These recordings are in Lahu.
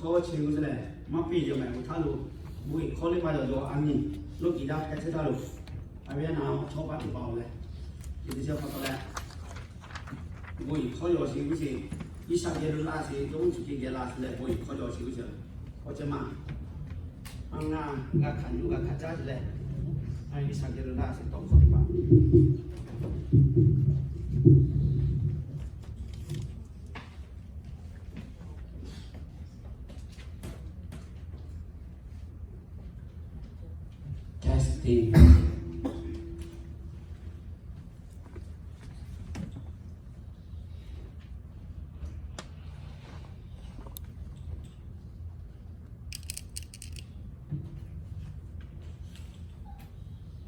Chaw chi ve lehˬ, maˇ piˇ yaˬ maˬ awˬ htaˇ lo, bon yehˬ hkawˇ leh maˇ yaw yaw a nyi, loˉ kiˍ daˇ hpehꞈ chehˇ htaˇ lo, a ve a na chaw paˍ teˇ hpaˍ awˬ leh, teˇ chi chi pa taw leh, bon yehˬ hkawˇ yaw chi ve ce, Iˉsaˍ geh lo laˇ chi, yawˇ uˉ cuˬ ceh geh la chi leh bon yehˬ hkawˇ yaw chi ve ce, awˬ ceh maˇ, a ngaˬ g'a hkanˍ yuˬ g'a hkanˍ caˉ chi leh, a Iˉsaˍ geh lo laˇ chi tawˇ hkawˇ teˇ hpaˍ Testing.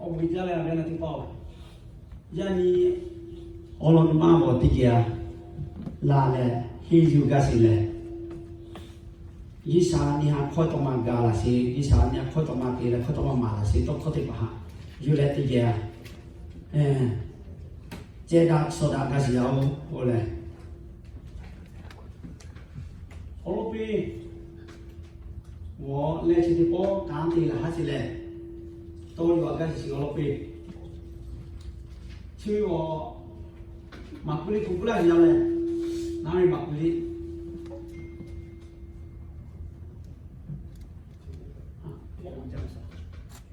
Awˬ bon jaˇ leh a ve na teˇ pawˆ, yaˇ nyi awˬ lawn maˇ bawˬ teˇ geh a laˬ leh, henˇ yuˬ gaˇ sheˍ leh, G'uiˬsha nyi ha hkawˇ tawˆ ma gaˬ laˬ sheˍ, G'uiˬsha nyi ha hkawˇ tawˆ ma te leh hkawˇ tawˆ ma maˍ laˬ sheˍ tawˇ hkawˇ teˇ hpaˍ htaꞈ yuˬ leh teˇ geh a ceh daꞈ sawˍ daꞈ gaˇ sheˍ yaˇ-oˬ k'oˆ leh, awˬ lawn piˇ g'awˬ leh chi teˇ pawˆ kanˉ te laˬ haˉ sheˍ leh, tawˇ yaw gaˇ sheˍ sheˍ awˬ lawn piˇ. Chi ve g'awˬ maˍ kuˬ liˇ hk'oˆ kuˬ laˇ sheˍ yaˇ leh, naˉ ve maˍ kuˬ liˇ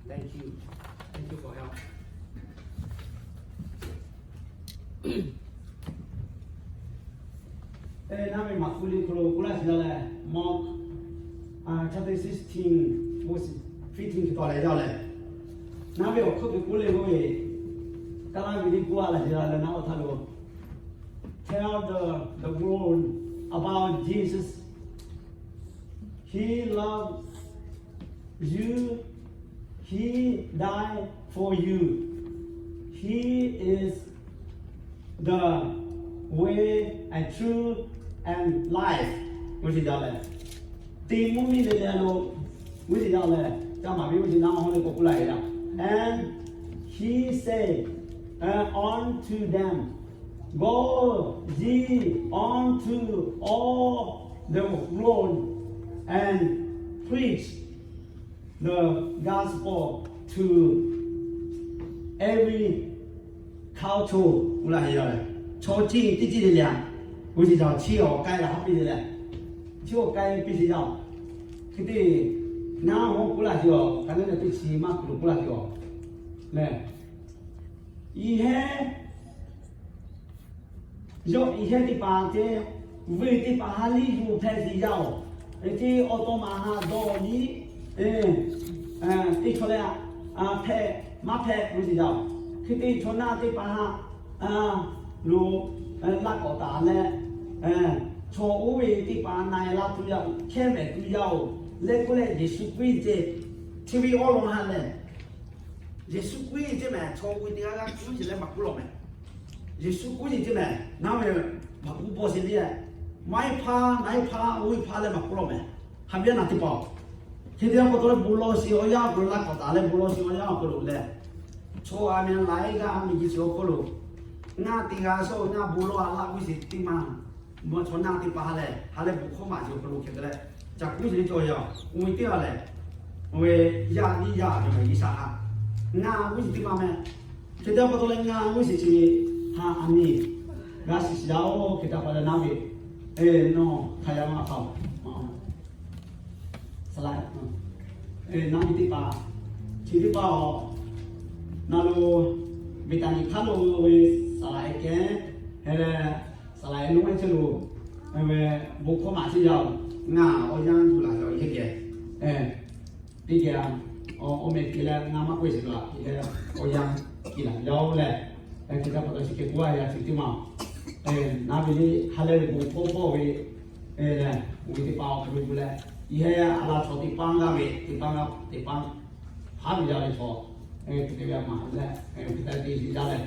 Thank you. Thank you for help. Teˇ naˉ ve maˍ kuˬ liˇ hk'aw lo kuˬ laˇ sheˍ yaˇ leh, Mark chapter sixteen, verse fifteen hk'e taw leh yaˇ leh, naˉ ve awˬ hk'oˆ ve kuˬ leh k'oˆ ve, kaˇ laˇ ve liˇ kuˬ a laˬ sheˍ yaˇ leh naˉ awˬ htaˇ lo, tell the the world about Jesus. He loved you. He died for you. He is the way and truth and life. G'uˇ suhˍ jaˇ leh, te mvuhˇ miˬ leh leh lo, g'uˇ suhˍ jaˇ leh, caˇ maˍ ve g'uˇ suhˍ naˉ ma hawˉ leh k'awꞈ k'oˆ laˇ ve yaˇ. And he said unto them, Go ye unto all the world and preach the gospel to every culture. G'uˇ laˇ heˆ yaˇ leh, chaw ciˇ teˇ ciˇ leh leh, g'uˇ suhˍ jaˇ chi awˬ k'ai laˬ haˉ piˇ leh leh, chi awˬ k'ai piˇ sheˍ yaˇ-oˬ. Hk'e te naˉ hawˉ k'oˆ laˇ sheˍ-oˬ, ka lehˬ teˇ chi maˇ kuˬ lo k'oˆ laˇ sheˍ-oˬ. Lehˬ, i heh yawˇ i heh teˇ hpaˍ te, vuiˬ teˇ hpaˍ ha liˇ yuˬ hpehꞈ sheˍ yaˇ-oˬ. Hk'e te awˬ taw maˍ ha dawˇ liˇ teˇ chaw leh hpehꞈ maˇ hpehꞈ g'uˇ suhˍ jaˇ-oˬ. Hk'e te chaw naˆ teˇ hpaˍ ha lo laˇ k'awꞈ taˍ leh, chaw oˇ ve teˇ hpaˍ na-e la tuˬ yaˇ-oˬ, hkehˉ mehˍ tuˬ yaˇ-oˬ, leh k'oˆ leh Yeˍsuˆ Hkriꞈ ceh, chi ve awˬ lawn ha lehˬ, Yeˍsuˆ Hkriꞈ ceh mehˍ, chaw oˇ ve teˇ g'aˇ g'aˇ kuˉ sheˍ leh maˍ kuˉ lawˬ mehˍ. Yeˍsuˆ Hkriꞈ ceh mehˍ, naˉ ve maˍ kuˉ bawˇ sheˍ leh, maˇ heˆ hpaˇ, naˉ heˆ hpaˇ, oˇ ve hpaˇ leh maˍ kuˉ lawˬ mehˍ. Haꞈ ve yaˇ naˬ teˇ hpaˍ-oˬ, hk'e te a pa taw leh bon lawˬ sheˍ awˬ yanˇ awˬ hk'aw lo, laˇ k'awꞈ taˍ leh bon lawˬ sheˍ awˬ yanˇ awˬ hk'aw lo lehˬ, chaw a meh laiˉ g'aˇ miˬ guiˬ chi awˬ hk'aw lo, ngaˬ teˇ g'aˇ shawˉ awˬ yanˇ bon lawˬ a laˇ g'uˇ suhˍ teˇ maˇ, mvuhˇ chaw naˆ teˇ hpaˍ ha lehˬ, ha leh bon hkawˇ maˍ chi awˬ hk'aw lo hk'e te leh, ca kuˉ sheˍ leh cawˬ yaˇ-oˬ. Oˇ ve teˇ g'aˇ lehˬ, oˇ ve yaˇ liˇ yaˇ ve maˬ G'uiˬsha htaꞈ ngaˬ g'uˇ suhˍ teˇ maˇ meh. Hk'e te a pa taw leh ngaˬ g'uˇ suhˍ chi ve htaꞈ a nyi g'a shiˍ shiˍ yaˇ-oˬ. Hk'e te a pa taw leh naˉ ve, nawˬ hk'a yaˇ maˇ hpaˇ-oˬ, saˍ laꞈ, naˉ ve teˇ hpaˍ, chi teˇ hpaˍ-oˬ, na lo, Beˍtaˍniˆ hk'aˇ lo ve saˍ laꞈ e kehˉ heh leh, saˍ laꞈ e lonˉ ehˉ chehˇ lo, ve bon hkawˇ maˍ chehˇ yaˇ-oˬ. Ngaˬ awˬ yanˇ tuˬ laˬ ve awˬ yehˇ geh, teˇ geh, awˬ meh te leh ngaˬ maˇ k'oˆ sheˍ laˬ, awˬ yanˇ te laˬ yaˇ-oˬ lehˬ, hk'e te a pa taw chi hk'e k'oˆ a yaˇ chi teˇ maˇ, naˉ ve le ha leh ve bon hkawˇ hpawˇ ve lehˬ, oˇ ve teˇ hpaˍ awˬ hk'aw lo yuˬ leh, yehˇ a la chaw teˇ hpaˍ g'aˇ ve teˇ hpaˍ g'aˇ teˇ hpaˍ hpaˇ ve yaˇ ve chaw, hk'e te ve maˍ leh, hk'e te te yaˇ lehˬ,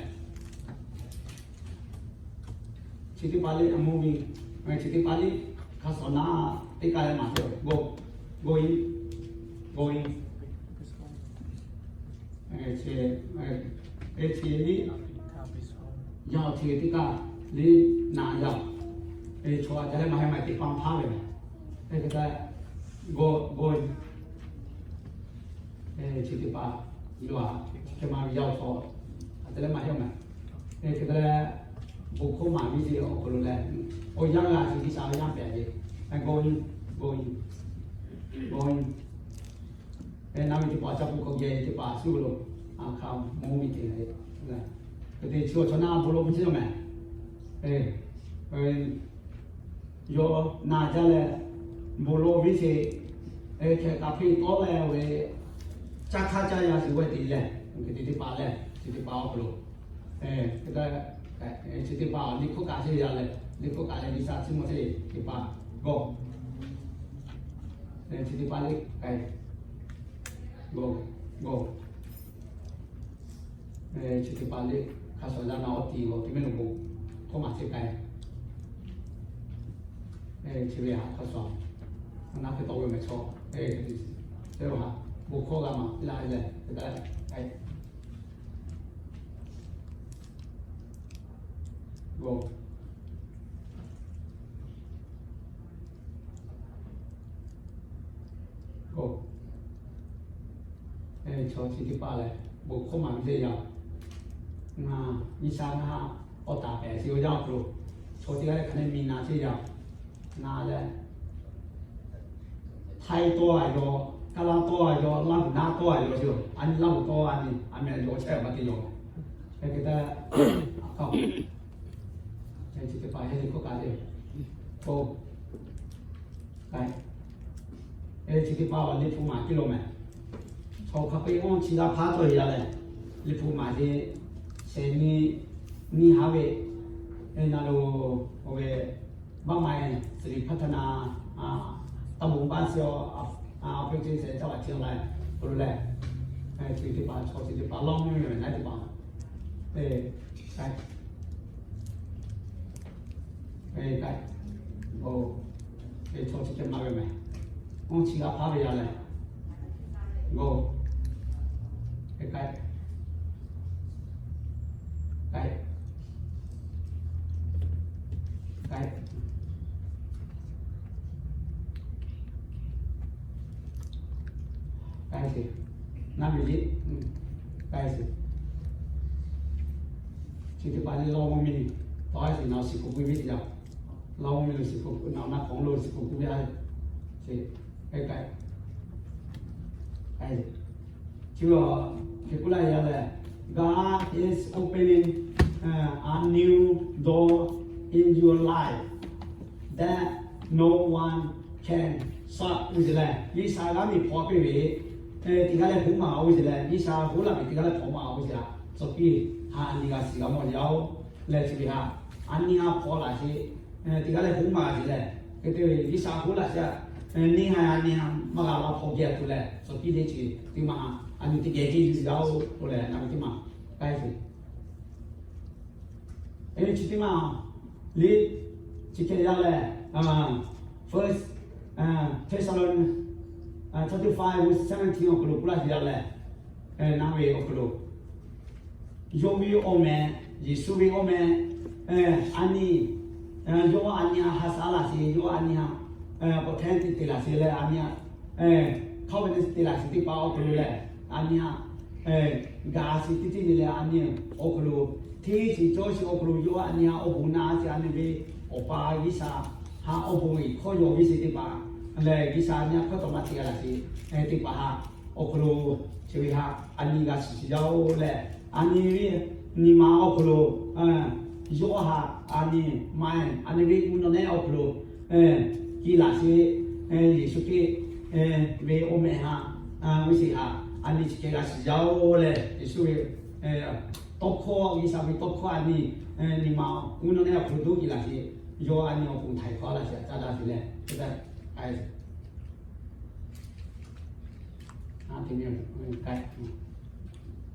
chi teˇ hpaˍ le a mvuhˇ miˬ, chi teˇ hpaˍ le hk'a shawˍ naˉ teˇ kaˇ leh maˍ te-oˬ, go, go in, go in. Chi, chi le, yaˇ chi teˇ kaˇ le naꞈ yaˇ, chaw a ca leh maˇ heˆ maˇ teˇ hpaˍ hpaˇ ve, hk'e te Gawˇ, gawˇ, chi teˇ hpaˍ, yawˇ htaꞈ chi hk'e ma ve yaˇ awˬ hk'aw, a te leh maˇ heˆ maˬ. Hk'e te leh, bon hkawˇ maˍ ve ce awˬ hk'aw lo leh, awˬ yanˇ g'a chi G'uiˬsha awˬ yanˇ pehꞈ ve, gawˇ nyi, gawˇ nyi, gawˇ nyi. Ngaˬ hui teˇ hpaˍ ca bon hkawˇ geh teˇ hpaˍ suh lo, a hk'a mawˇ ve te leh, hk'e te chi awˬ chaw na bon lawˬ ve ce maˬ. Yawˇ na jaˇ leh, bon lawˬ ve ce, hk'e kaꞈ hpeˇ tawˆ leh ve, caˇ hk'aˇ caˇ yaˇ shiˍ ve te leh, hk'e te teˇ hpaˍ leh, chi teˇ hpaˍ awˬ hk'aw lo, hk'e te, chi teˇ hpaˍ liꞈ hkawˇ kaꞈ ce yaˇ leh, liꞈ hkawˇ kaꞈ leh G'uiˬsha chi mawˇ ce teˇ hpaˍ gawˇ, chi teˇ hpaˍ liꞈ k'ai, gawˇ, gawˇ. Chi teˇ hpaˍ liꞈ hk'a shuˍ yaˇ na awˬ tiˍ awˬ tiˍ mehˆ lo bon hkawˇ maˍ ce k'ai. Chi ve htaꞈ hk'a shuˍ, a naˉ hk'e tawˆ ve mehˍ chaw, e, te lo ha, bon hkawˇ g'a maˍ piˇ laˇ leh, hk'e te leh, e, gawˇ, gawˇ. Chaw chi teˇ hpaˍ lehˬ, bon hkawˇ maˍ ve teˇ yanˇ, ngaˬ nyi sha ngaˬ awˬ taˍ pehˍ chi awˬ yanˇ awˬ hk'aw lo, chaw teˇ g'aˇ leh hk'aˬ neˇ mi na teˇ yanˇ, ngaˬ leh Htaiˇ tawˇ a yaw, Kaˇlaˇ tawˇ a yaw, Laˇ huˍ naˉ tawˇ a yaw ce, a nyi Laˇ huˍ tawˇ a nyi, a meh yaw chehˇ a ma te yaw. Hk'e te, a kaˇ, chi teˇ hpaˍ heˆ le k'oˆ kaꞈ le, k'o, k'ai, chi teˇ hpaˍ awˬ liꞈ hpu maˍ piˇ lo mehˍ. Chaw hk'a peu-eˬ awˇ chi g'a hpaˇ tawˆ e yaˇ lehˬ, liꞈ hpu maˍ ce, shehˍ nyi, nyiˇ haˉ ve, e na lo, oˇ ve บ้านใหม่สิริพัฒนา a, ตำบลบ้านเซี่ยว a, a, a, อำเภอเชียงแสน จังหวัดเชียงราย hk'aw lo lehˬ, chi teˇ hpaˍ, chaw chi teˇ hpaˍ lawˇ mvuhˇ ve naˉ teˇ hpaˍ, e, k'ai, e, k'ai, o, e, chaw chi teˇ ma ve mehˍ. Awˇ chi g'a hpaˇ ve yaˇ lehˬ, gawˇ, e, k'ai, k'ai, k'ai, k'ai ce, naˉ ve le, k'ai ce. Chi teˇ hpaˍ le lawˇ mvuhˇ miˬ, tawˇ a ce naˬ shiˍ hk'oˆ piˇ ve teˇ yanˇ, lawˇ mvuhˇ miˬ lo shiˍ hk'oˆ, naˬ naˉ hk'awꞈ lo shiˍ hk'oˆ piˇ ve a, ce, k'ai, k'ai, k'ai. Chi a, hk'e k'oˆ laˇ yaˇ lehˬ, God is opening, uh, a new door in your life that no one can shut ve ce lehˬ, G'uiˬsha g'aˇ miˬ hpaw piˇ ve, e, teˇ g'aˇ leh hoˉ maˬ a ve ce lehˬ, G'uiˬsha hoˉ laˬ ve teˇ g'aˇ leh hpaw maˬ a ve ce a, tcuh piˇ ha nyi g'a shiˍ g'a mawˬ yaˇ oˬ. Leh chi ve htaꞈ a nyi a hpaw laˬ ce, teˇ g'aˇ leh hoˉ maˬ ce lehˬ, hk'e te ve G'uiˬsha hoˉ laˬ ce a, neˇ haiˬ a nyi a maˇ g'a la hpaw geh tuˬ lehˬ, tcuh piˇ le chi teˇ ma a nyi teˇ geh ce yuˬ yaˇ oˬ leh na ve teˇ ma k'ai ce. E, chi teˇ ma le, chi hk'e yaˇ lehˬ, First, uh, Thessalonians, uh, chapter five verse seventeen awˬ hk'aw lo k'oˆ laˇ ce yaˇ lehˬ, e, na ve awˬ hk'aw lo, yawˇ ve awˬ meh, Yeˍsuˆ ve awˬ meh, e, a nyi, e, yawˇ a nyi a ha shaˉ laˬ ce, yawˇ a nyi a, e, k'awꞈ hteˇ te te laˬ ce leh a nyi a, e, covenant te laˬ ce teˇ hpaˍ awˬ hk'aw lo lehˬ, a nyi a, e, gaˬ ce teˇ teˇ le leh a nyi awˬ hk'aw lo, hteˇ ce cawˇ ce awˬ hk'aw lo yawˇ a nyi a awˬ bon na ce a nyi ve, Awˬ pa G'uiˬsha ha awˬ bon iˬ hkawˇ yaw ve ce teˇ hpaˍ lehˬ, G'uiˬsha a nyi a hkawˇ tawꞈ ma te g'a laˬ ce, e, teˇ hpaˍ htaꞈ awˬ hk'aw lo, chi ve htaꞈ a nyi g'a shiˍ shiˍ yaˇ oˬ leh, a nyi ve nyi ma awˬ hk'aw lo, yawˇ htaꞈ a nyi ma, a nyi ve mvuhˇ naw nehˉ awˬ hk'aw lo, e, kiˇ laˬ ce, e, Yeˍsuˆ Hkriꞈ, e, ve awˬ meh htaꞈ, e, ve sheˍ htaꞈ a nyi chi hk'e g'a shiˍ yaˇ oˬ leh, Yeˍsuˆ ve, e, tawˇ hkawˇ, G'uiˬsha ve tawˇ hkawˇ a nyi, e, nyi ma mvuhˇ naw nehˉ awˬ hk'aw lo doˆ kiˇ laˬ ce, yawˇ a nyi awˬ pon htaiˍ hk'awꞈ laˇ ce, caˇ daꞈ ce leh, hk'e te k'ai A te mi, k'ai,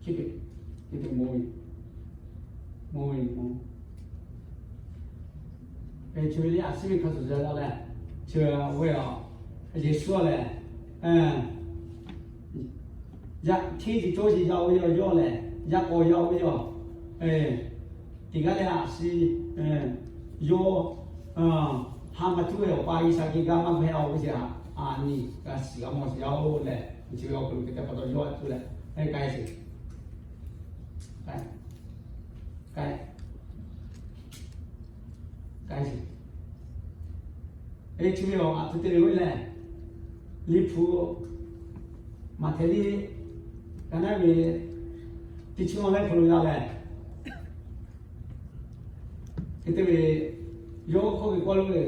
chi teˇ, chi teˇ mo, mo, mo. Chi ve le a shiˉ ve hk'a shuˍ shuˍ la leh, chi ve a, Yeˍsuˆ lehˬ, yaˇ hteˇ ce cawˇ ce yaˇ oˇ ve yawˇ lehˬ, yaˇ k'aw yaˇ oˇ ve yawˇ, teˇ g'aˇ leh a shiˉ, yawˇ ha ma cuˇ ve Awˬ pa G'uiˬsha geh gaˇ maˇ hpehꞈ a oˇ ve ce a. a nyi g'a shiˍ g'a mawˬ shiˍ yaˇ-oˬ lehˬ, chi ve awˬ hk'aw lo hk'e te pa taw yawˇ a tuˬ leh, k'ai k'ai shiˍ, k'ai, k'ai, k'ai shiˍ. Chi ve awˬ a tuˬ te ve lehˬ, Liꞈ hpu Maꞈhtehˍ liꞈ ka naˉ ve teˇ chi awˬ leh hk'aw lo yaˇ lehˬ, hk'e te ve, yawˇ hkawˇ ve k'oˆ lo ve,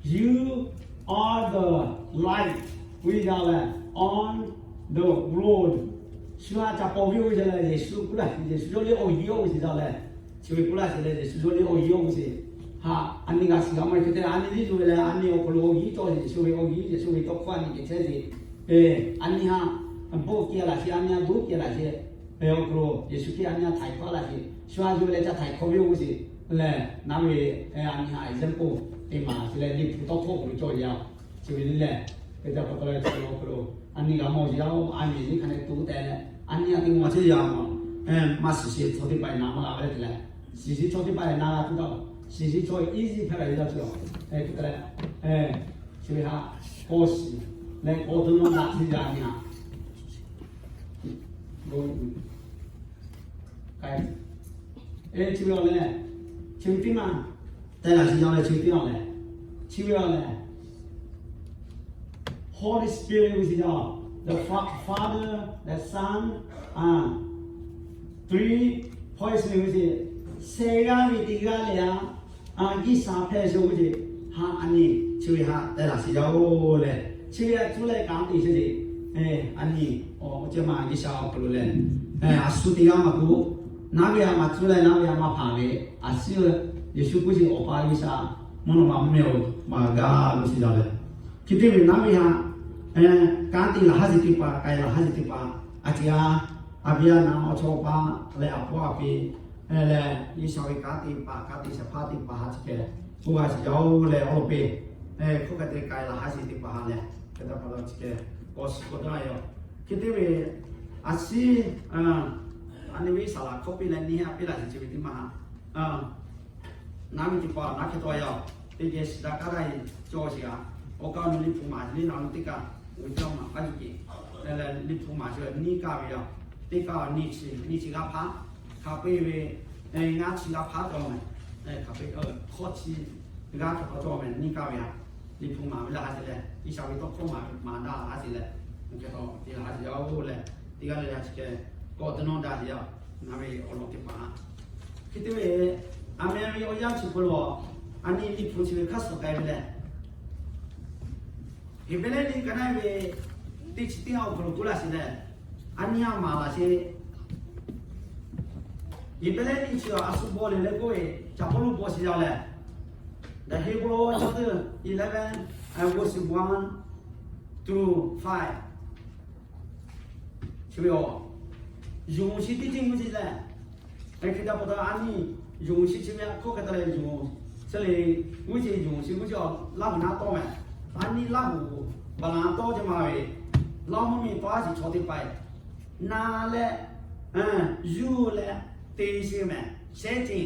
You are the light, ve yaˇ lehˬ, on the road. Shu ha ca paw ve-oˬ ve lehˬ, Yeˍsuˆ k'oˆ laˇ, Yeˍsuˆ yawˇ liˇ awˬ yiˇ oˇ ve sheˍ yaˇ lehˬ, chi ve k'oˆ laˇ sheˍ lehˬ, Yeˍsuˆ yawˇ liˇ awˬ yiˇ oˇ ve sheˍ. Ha, a nyi g'a shiˍ g'a mawˬ hk'e te leh, a nyi liˇ yuˬ ve lehˬ, a nyi awˬ hk'aw lo awˬ yiˇ cawˬ, Yeˍsuˆ ve awˬ yiˇ, Yeˍsuˆ ve tawˇ hkawˇ a nyi kehˬ chehˇ sheˍ. A nyi ha bon kehˬ laˬ sheˍ, a nyi ha doˉ kehˬ laˬ sheˍ. Awˬ hk'aw lo Yeˍsuˆ Hkriꞈ a nyi ha htaiˍ hkawˇ laˇ sheˍ. Shu ha yuˬ ve lehˬ ca htaiˍ hkawˇ ve-oˬ sheˍ lehˬ, naˉ ve a nyi ha example te maˍ sheˍ leh, Liꞈ hpu tawˇ hkawˇ awˬ hk'aw lo cawˬ yaˇ. Chi ve lehˬ, hk'e te pa taw leh chi awˬ hk'aw lo a nyi g'a mawˬ yaˇ-oˬ, a nyi nyi hk'a neh tuˬ tehꞈ, a nyi a te mawˬ chehˇ yaˇ mawˬ, maˇ shiˍ sheˍ chaw teˇ hpaˍ na maˇ g'a ve te leh, shiˍ sheˍ chaw teˇ hpaˍ na g'a tuˬ taˇ, shiˍ sheˍ chaw easy hpehꞈ la ve yaˇ chi-a. Hk'e te leh, chi ve ha k'awꞈ shiˍ leh k'awꞈ dawˇ nawˇ daꞈ chehˇ yaˇ nyi ha. K'ai, chi ve awˬ lehˬ, chi ve teˇ maˬ tehꞈ laˬ shiˍ yaˇ leh, chi ve teˇ maˬ lehˬ, chi ve awˬ lehˬ, Holy Spirit ve shiˍ yaˇ, the Fa- Father, the Son, a, three points ve shiˍ, sheh g'aˇ ve teˇ g'aˇ lehˬ a, G'uiˬsha hpehꞈ sheˍ-oˬ ve ce. Ha a nyi chi ve ha tehꞈ laˬ shiˍ yaˇ-oˬ lehˬ, chi ve a cuˇ leh kanˉ te sheˍ ce. A nyi awˬ ceuˬ ma G'uiˬsha awˬ hk'aw lo lehˬ, a shu teˇ g'aˇ maˇ k'oˆ, naˉ ve a maˇ cuˇ leh naˉ ve a maˇ hpanˍ ve, a shu Yeˍsuˆ k'oˆ ce, Awˬ pa G'uiˬsha, mvuhˇ naw ma mvuhˇ miˬ-oˬ, maˇ gaˬ lo shiˍ yaˇ lehˬ, hk'e te ve naˉ ve ha kanˉ te laˬ haˉ sheˍ teˇ hpaˍ, k'ai laˬ haˉ sheˍ teˇ hpaˍ, a ciˉ a, a viˉ a naˍ, awˬ chawˇ awˬ paˇ leh a pawˆ a pi lehˬ, G'uiˬsha ve kanˉ te paˍ, kanˉ te shehˍ hpaˇ teˇ hpaˍ ha chi keh k'oˆ g'a shiˍ yaˇ-oˬ lehˬ, awˬ lawn peˇ hk'oˆ hk'e te k'ai laˬ haˉ sheˍ teˇ hpaˍ ha lehˬ, hk'e te pa taw chi keh k'awꞈ shiˍ k'awꞈ dawˇ a yoˬ. Hk'e te ve a shu a nyi ve saˍ laˍ hkawˇ piˇ leh nyi a piˇ laˬ sheˍ chi ve teˇ maˬ ha naˉ ve teˇ hpaˍ naˉ hk'e taw yaˇ-oˬ, teˇ geh shiˍ daꞈ kaˇ daꞈ e cawˬ sheˍ a. Awˬ kaꞈ awˬ nu Liꞈ hpu maˍ le naˬ nu teˇ kaꞈ, awˬ jaˇ maˍ k'aˉ yuˬ kehˬ leh, Liꞈ hpu maˍ chi nyiˇ kaˆ ve yaˇ, teˇ kaˆ nyiˇ chi, nyiˇ chi g'aˇ hpaˇ hk'a peu-eˬ ve ngaˇ chi g'aˇ hpaˇ cawˬ mehˍ. Hk'a peu-eˬ hkawˇ chi g'aˇ hk'e taw cawˬ mehˍ, nyiˇ kaˆ ve a. Liꞈ hpu maˍ ve laˬ haˉ sheˍ leh, G'uiˬsha ve tawˇ hkawˇ maˍ ve maˍ daꞈ haˉ sheˍ leh, hk'e taw te laˬ haˉ sheˍ yaˇ-oˬ lehˬ, teˇ g'aˇ leh g'aˇ chi keh k'awꞈ te nawˇ daꞈ sheˍ yaˇ. Naˉ ve awˬ lawn teˇ hpaˍ hk'e te ve, a meh ve awˬ yanˇ chi hk'aw lo a nyi Liꞈ hpu chi ve hk'a shuˍ k'ai ve lehˬ, Heˍbrehˇ liꞈ ka naˉ ve teˇ chi teˇ awˬ hk'aw lo k'oˆ laˇ sheˍ lehˬ, a nyi a maˍ laˬ sheˍ. Heˍbrehˇ liꞈ chi a shu baw le leh k'oˆ ve, caˍ Pawˇluꞈ baw sheˍ yaˇ lehˬ, the Hebrew chapter eleven, verse one to five chi ve a, yonˍ chi teˇ ceuˬ g'uˇ ce lehˬ, hk'e te pa taw a nyi yonˍ chi chi ve a hkawˇ hk'e te leh yonˍ chi le, g'uˇ ce yonˍ chi g'uˇ ce a Laˇhuˍ naˉ tawˇ mehˍ. A nyi Laˇhuˍ baˬ laˬ tawˇ ce maˇ ve, Laˇhuˍ mvuhˇ miˬ tawˇ a shiˍ chaw teˇ hpaˍ na leh, yuˬ leh, te sheˍ mehˍ, shehˉ ce.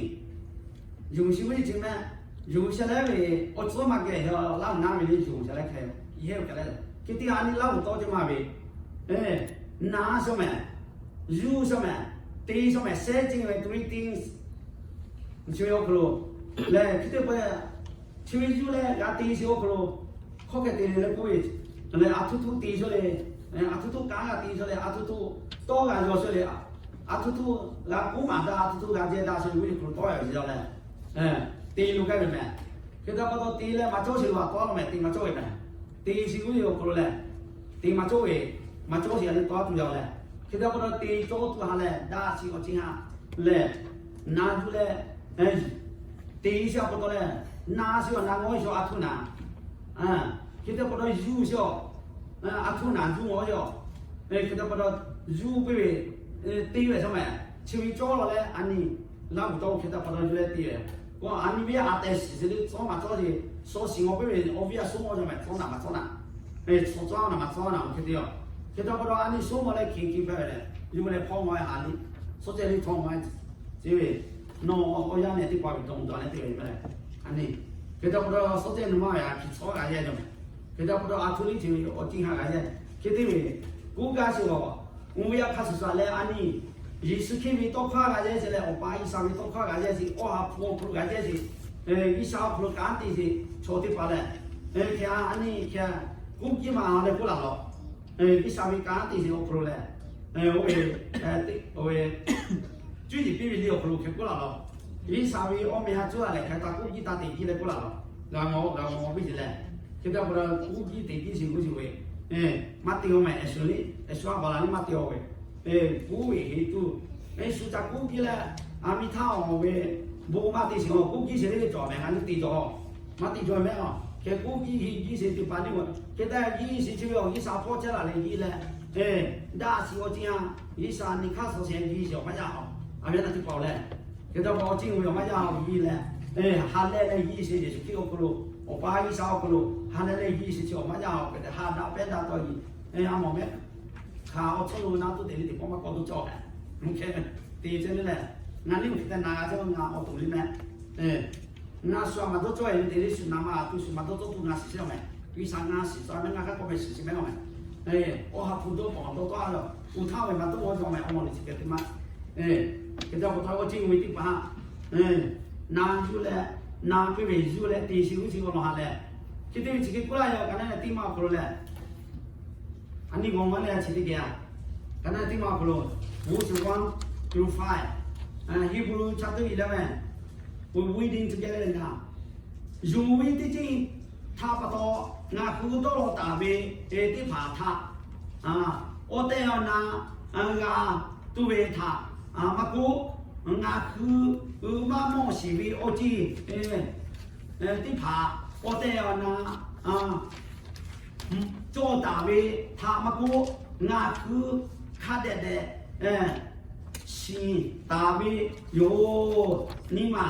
Yonˍ chi g'uˇ ce mehˍ, yonˍ sha leh ve, awˬ tcuhˉ maˇ geh Laˇhuˍ naˉ ve le yonˍ sha leh hk'e, yehˇ ve hk'e leh, hk'e te a nyi Laˇhuˍ tawˇ ce maˇ ve, na shaw mehˍ, yuˬ shaw mehˍ, te shaw mehˍ, shehˉ ce ve three things. Chi ve awˬ hk'aw lo lehˬ, hk'e te pa chi ve yuˬ leh g'a te sheˍ awˬ hk'aw lo, hkawˇ hk'e te le leh k'oˆ ve, lehˬ a htoˇ htoˇ te shaw le, a htoˇ htoˇ kanˉ g'a te shaw le, a htoˇ htoˇ tawˇ g'a yaw shaw le, a htoˇ htoˇ g'a k'oˆ maˍ daꞈ, a htoˇ htoˇ g'a jehˇ daꞈ shaw le, g'uˇ ce hk'aw lo tawˇ g'a yaw shaw lehˬ, te lo k'ai ve mehˍ. Hk'e te pa taw te leh maˇ cawˇ sheˍ lo a tawˇ lo mehˍ, te maˇ cawˇ ve mehˍ. Te sheˍ g'uˇ ce awˬ hk'aw lo lehˬ, te maˇ cawˇ ve, maˇ cawˇ sheˍ a le tawˇ tuˬ yaˇ lehˬ, hk'e te pa taw te cawˇ tuˬ ha lehˬ, daꞈ chi awˬ ceuˬ ha lehˬ, na yuˬ leh, te sheˍ a pa taw lehˬ, na sheˍ a na ngawˇ shaw a htoˇ naˍ, hk'e te pa taw yuˬ sheˍ a, a htoˇ naˍ yuˬ ngawˇ shaw, hk'e te pa taw yuˬ piˇ ve, te ve shaw mehˍ. Chi ve cawˇ la leh a nyi Laˇhuˍ tawˇ hk'e te pa taw yuˬ leh te ve, a nyi ve a tehˬ shiˍ sheˍ le, cawˇ maˇ cawˇ sheˍ, shaw shiˍ ngawˇ piˇ ve awˬ viˉ a sawˉ ngawˇ shaw mehˍ, cawˇ naˍ maˇ cawˇ naˍ, cawˇ naˍ maˇ cawˇ naˍ hk'e te a. Hk'e te pa taw a nyi shaw maˇ leh hk'e hk'e hpehꞈ ve lehˬ, yuˬ leh hpawˇ maˇ ha le, shaw ceh le hpawˇ maˇ, chi ve, nawˬ awˬ yanˇ nehˬ teˇ hpaˍ ve dawˬ daꞈ leh te ve maˇ lehˬ, a nyi Hk'e te pa taw, suhˉ teˇ nyi ma a hkiˬ tcuhˉ g'a yehˇ jaw. Hk'e te pa taw, a htoꞈ liˇ chi ve awˬ ceuˬ hk'a g'a yehˇ. Hk'e te ve, kuˉ gaˇ sheˍ a, oˇ ve yaˇ hk'a shuˍ shuˍ leh a nyi Yeˍsuˆ Hkriꞈ ve tawˇ hkawˇ g'a yehˇ sheˍ leh, Awˬ pa G'uiˬsha ve tawˇ hkawˇ g'a yehˇ sheˍ, Awˬ ha hpu awˬ hk'aw lo g'a yehˇ sheˍ, G'uiˬsha awˬ hk'aw lo kanˉ te sheˍ chaw teˇ hpaˍ lehˬ, hk'e a nyi hk'e kuˉ kiˇ ma leh k'oˆ laˬ lawˬ. G'uiˬsha ve kanˉ te sheˍ awˬ hk'aw lo lehˬ, oˇ ve, oˇ ve, cuˇ yiˍ piˇ ve liˇ awˬ hk'aw lo hk'e k'oˆ laˬ lawˬ. G'uiˬsha ve awˬ meh ha cuˇ a lehˬ, hk'e taˇ kuˉ kiˇ taˇ te kiˇ leh k'oˆ laˬ lawˬ. G'a mawˬ g'a mawˬ piˇ sheˍ leh, hk'e te pa taw kuˉ kiˇ te kiˇ sheˍ g'uˇ sheˍ ve, maˇ te-o mehˍ. Eˍsuˍ liˇ, Eˍsuˍ a baˬ la liˇ maˇ te-o ve, kuˉ ve heˆ tuˬ, Eˍsuˍ ca kuˉ kiˇ leh, a miˇ htaˇ awˬ ve bon maˇ te sheˍ a, kuˉ kiˇ sheˍ le cawˬ mehˍ, ngaˬ liˇ te cawˬ maˇ te cawˬ mehˍ a. Hk'e kuˉ kiˇ heˆ kiˇ sheˍ teˇ hpaˍ liˇ, hk'e te kiˇ sheˍ chi ve awˬ G'uiˬsha hpawˇ chehˇ laˬ leh yiˇ leh, daꞈ shiˍ awˬ ceuˬ a, G'uiˬsha nyi hk'aˇ suh sheˍ yiˇ sheˍ awˬ maˇ yaˇ a. A ve naˬ teˇ hpaˍ-oˬ leh, hk'e te pa awˬ ceuˬ ve awˬ maˇ yaˇ a yiˇ leh, ha lehˬ leh yiˇ sheˍ Yeˍsuˆ Hkriꞈ awˬ hk'aw lo, Awˬ pa G'uiˬsha awˬ hk'aw lo ha lehˬ leh yiˇ sheˍ chi awˬ maˇ yaˇ a. Hk'e te ha daꞈ pehˉ daꞈ taw yiˇ, a mawˬ mehˍ. Hk'aˬ awˬ tcuhˉ lo naˆ tuˉ te ve teˇ pawˆ maˇ k'awꞈ dawˇ cawˇ mehˍ. Te ce le lehˬ, ngaˬ liˇ mvuhˇ hk'e te na g'a ce ngaˬ awˬ to liˇ mehˍ. Ngaˬ shu a maˇ dawˇ cawˇ e le te le, shu na ma tuˬ shu maˇ dawˇ cawˇ tuˬ ngaˬ shiˍ sheˍ mehˍ. G'uiˬsha ngaˬ shiˍ tcuh mehˍ, ngaˬ hk'a k'awꞈ mehˍ shiˍ shiˍ mehˍ a mehˍ. Awˬ ha hpu dawˇ paˍ dawˇ tawˆ a lawˬ, uˉ htaˇ ve maˇ dawˇ cawˇ mehˍ, awˬ maˇ liˇ chi hk'e te maˇ. Hk'e te pa taw awˬ ceuˬ ve teˇ hpaˍ na yuˬ leh, na piˇ ve yuˬ leh te shiˍ g'uˇ chi awˬ lawn ha lehˬ, hk'e te ve chi hk'e k'oˆ laˇ yaˇ, ka naˉ teˇ maˇ awˬ hk'aw lo lehˬ, a nyi g'awˬ maˇ leh chi teˇ geh a, ka naˉ teˇ maˇ awˬ hk'aw lo, verse one through five, Hebrew chapter eleven, we reading together now. Yonˍ ve teˇ ceuˬ htaꞈ pa taw ngaˬ hui dawˇ law taˍ ve teˇ hpaˍ htaꞈ awˬ tehˬ awˬ na g'a tuˬ ve htaꞈ maˇ k'oˆ, ngaˬ hui maˇ mawˬ shiˍ ve awˬ ceuˬ teˇ hpaˍ awˬ tehˬ awˬ na cawˬ taˍ ve htaꞈ maˇ k'oˆ, ngaˬ hui hk'a dehꞈ dehꞈ shiˍ taˍ ve yoˬ. Nyi ma,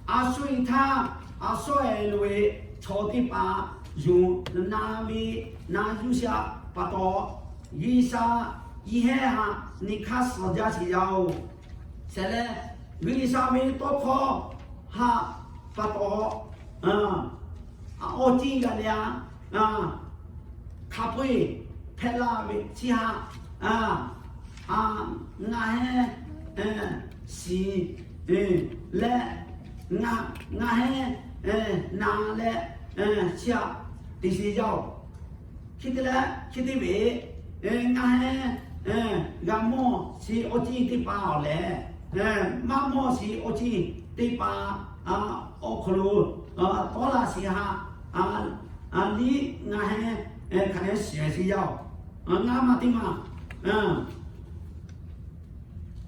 a shu e htaˇ, a shu e lo ve chaw teˇ hpaˍ yonˍ na ve na yuˬ sha pa taw, G'uiˬsha yiˇ heˆ haꞈ nyi hk'aˇ suh jaˇ sheˍ yaˇ oˬ. Shehˍ leh, G'uiˬsha ve tawˇ hkawˇ haꞈ pa taw, awˬ ceuˬ g'a le a, hk'a peu-eˬ hpehꞈ la ve chi haꞈ, ngaˬ heˆ shiˍ leh, ngaˬ heˆ na leh, chi haꞈ te sheˍ yaˇ oˬ. Hk'e te leh, hk'e te ve, ngaˬ heˆ g'a mawˬ shiˍ awˬ ceuˬ teˇ hpaˍ awˬ lehˬ, maˇ mawˬ shiˍ awˬ ceuˬ teˇ hpaˍ awˬ hk'aw lo tawˆ la sheˍ haꞈ liˇ ngaˬ heˆ hk'a dehꞈ shiˍ ve sheˍ yaˇ oˬ. Ngaˬ maˇ teˇ maˇ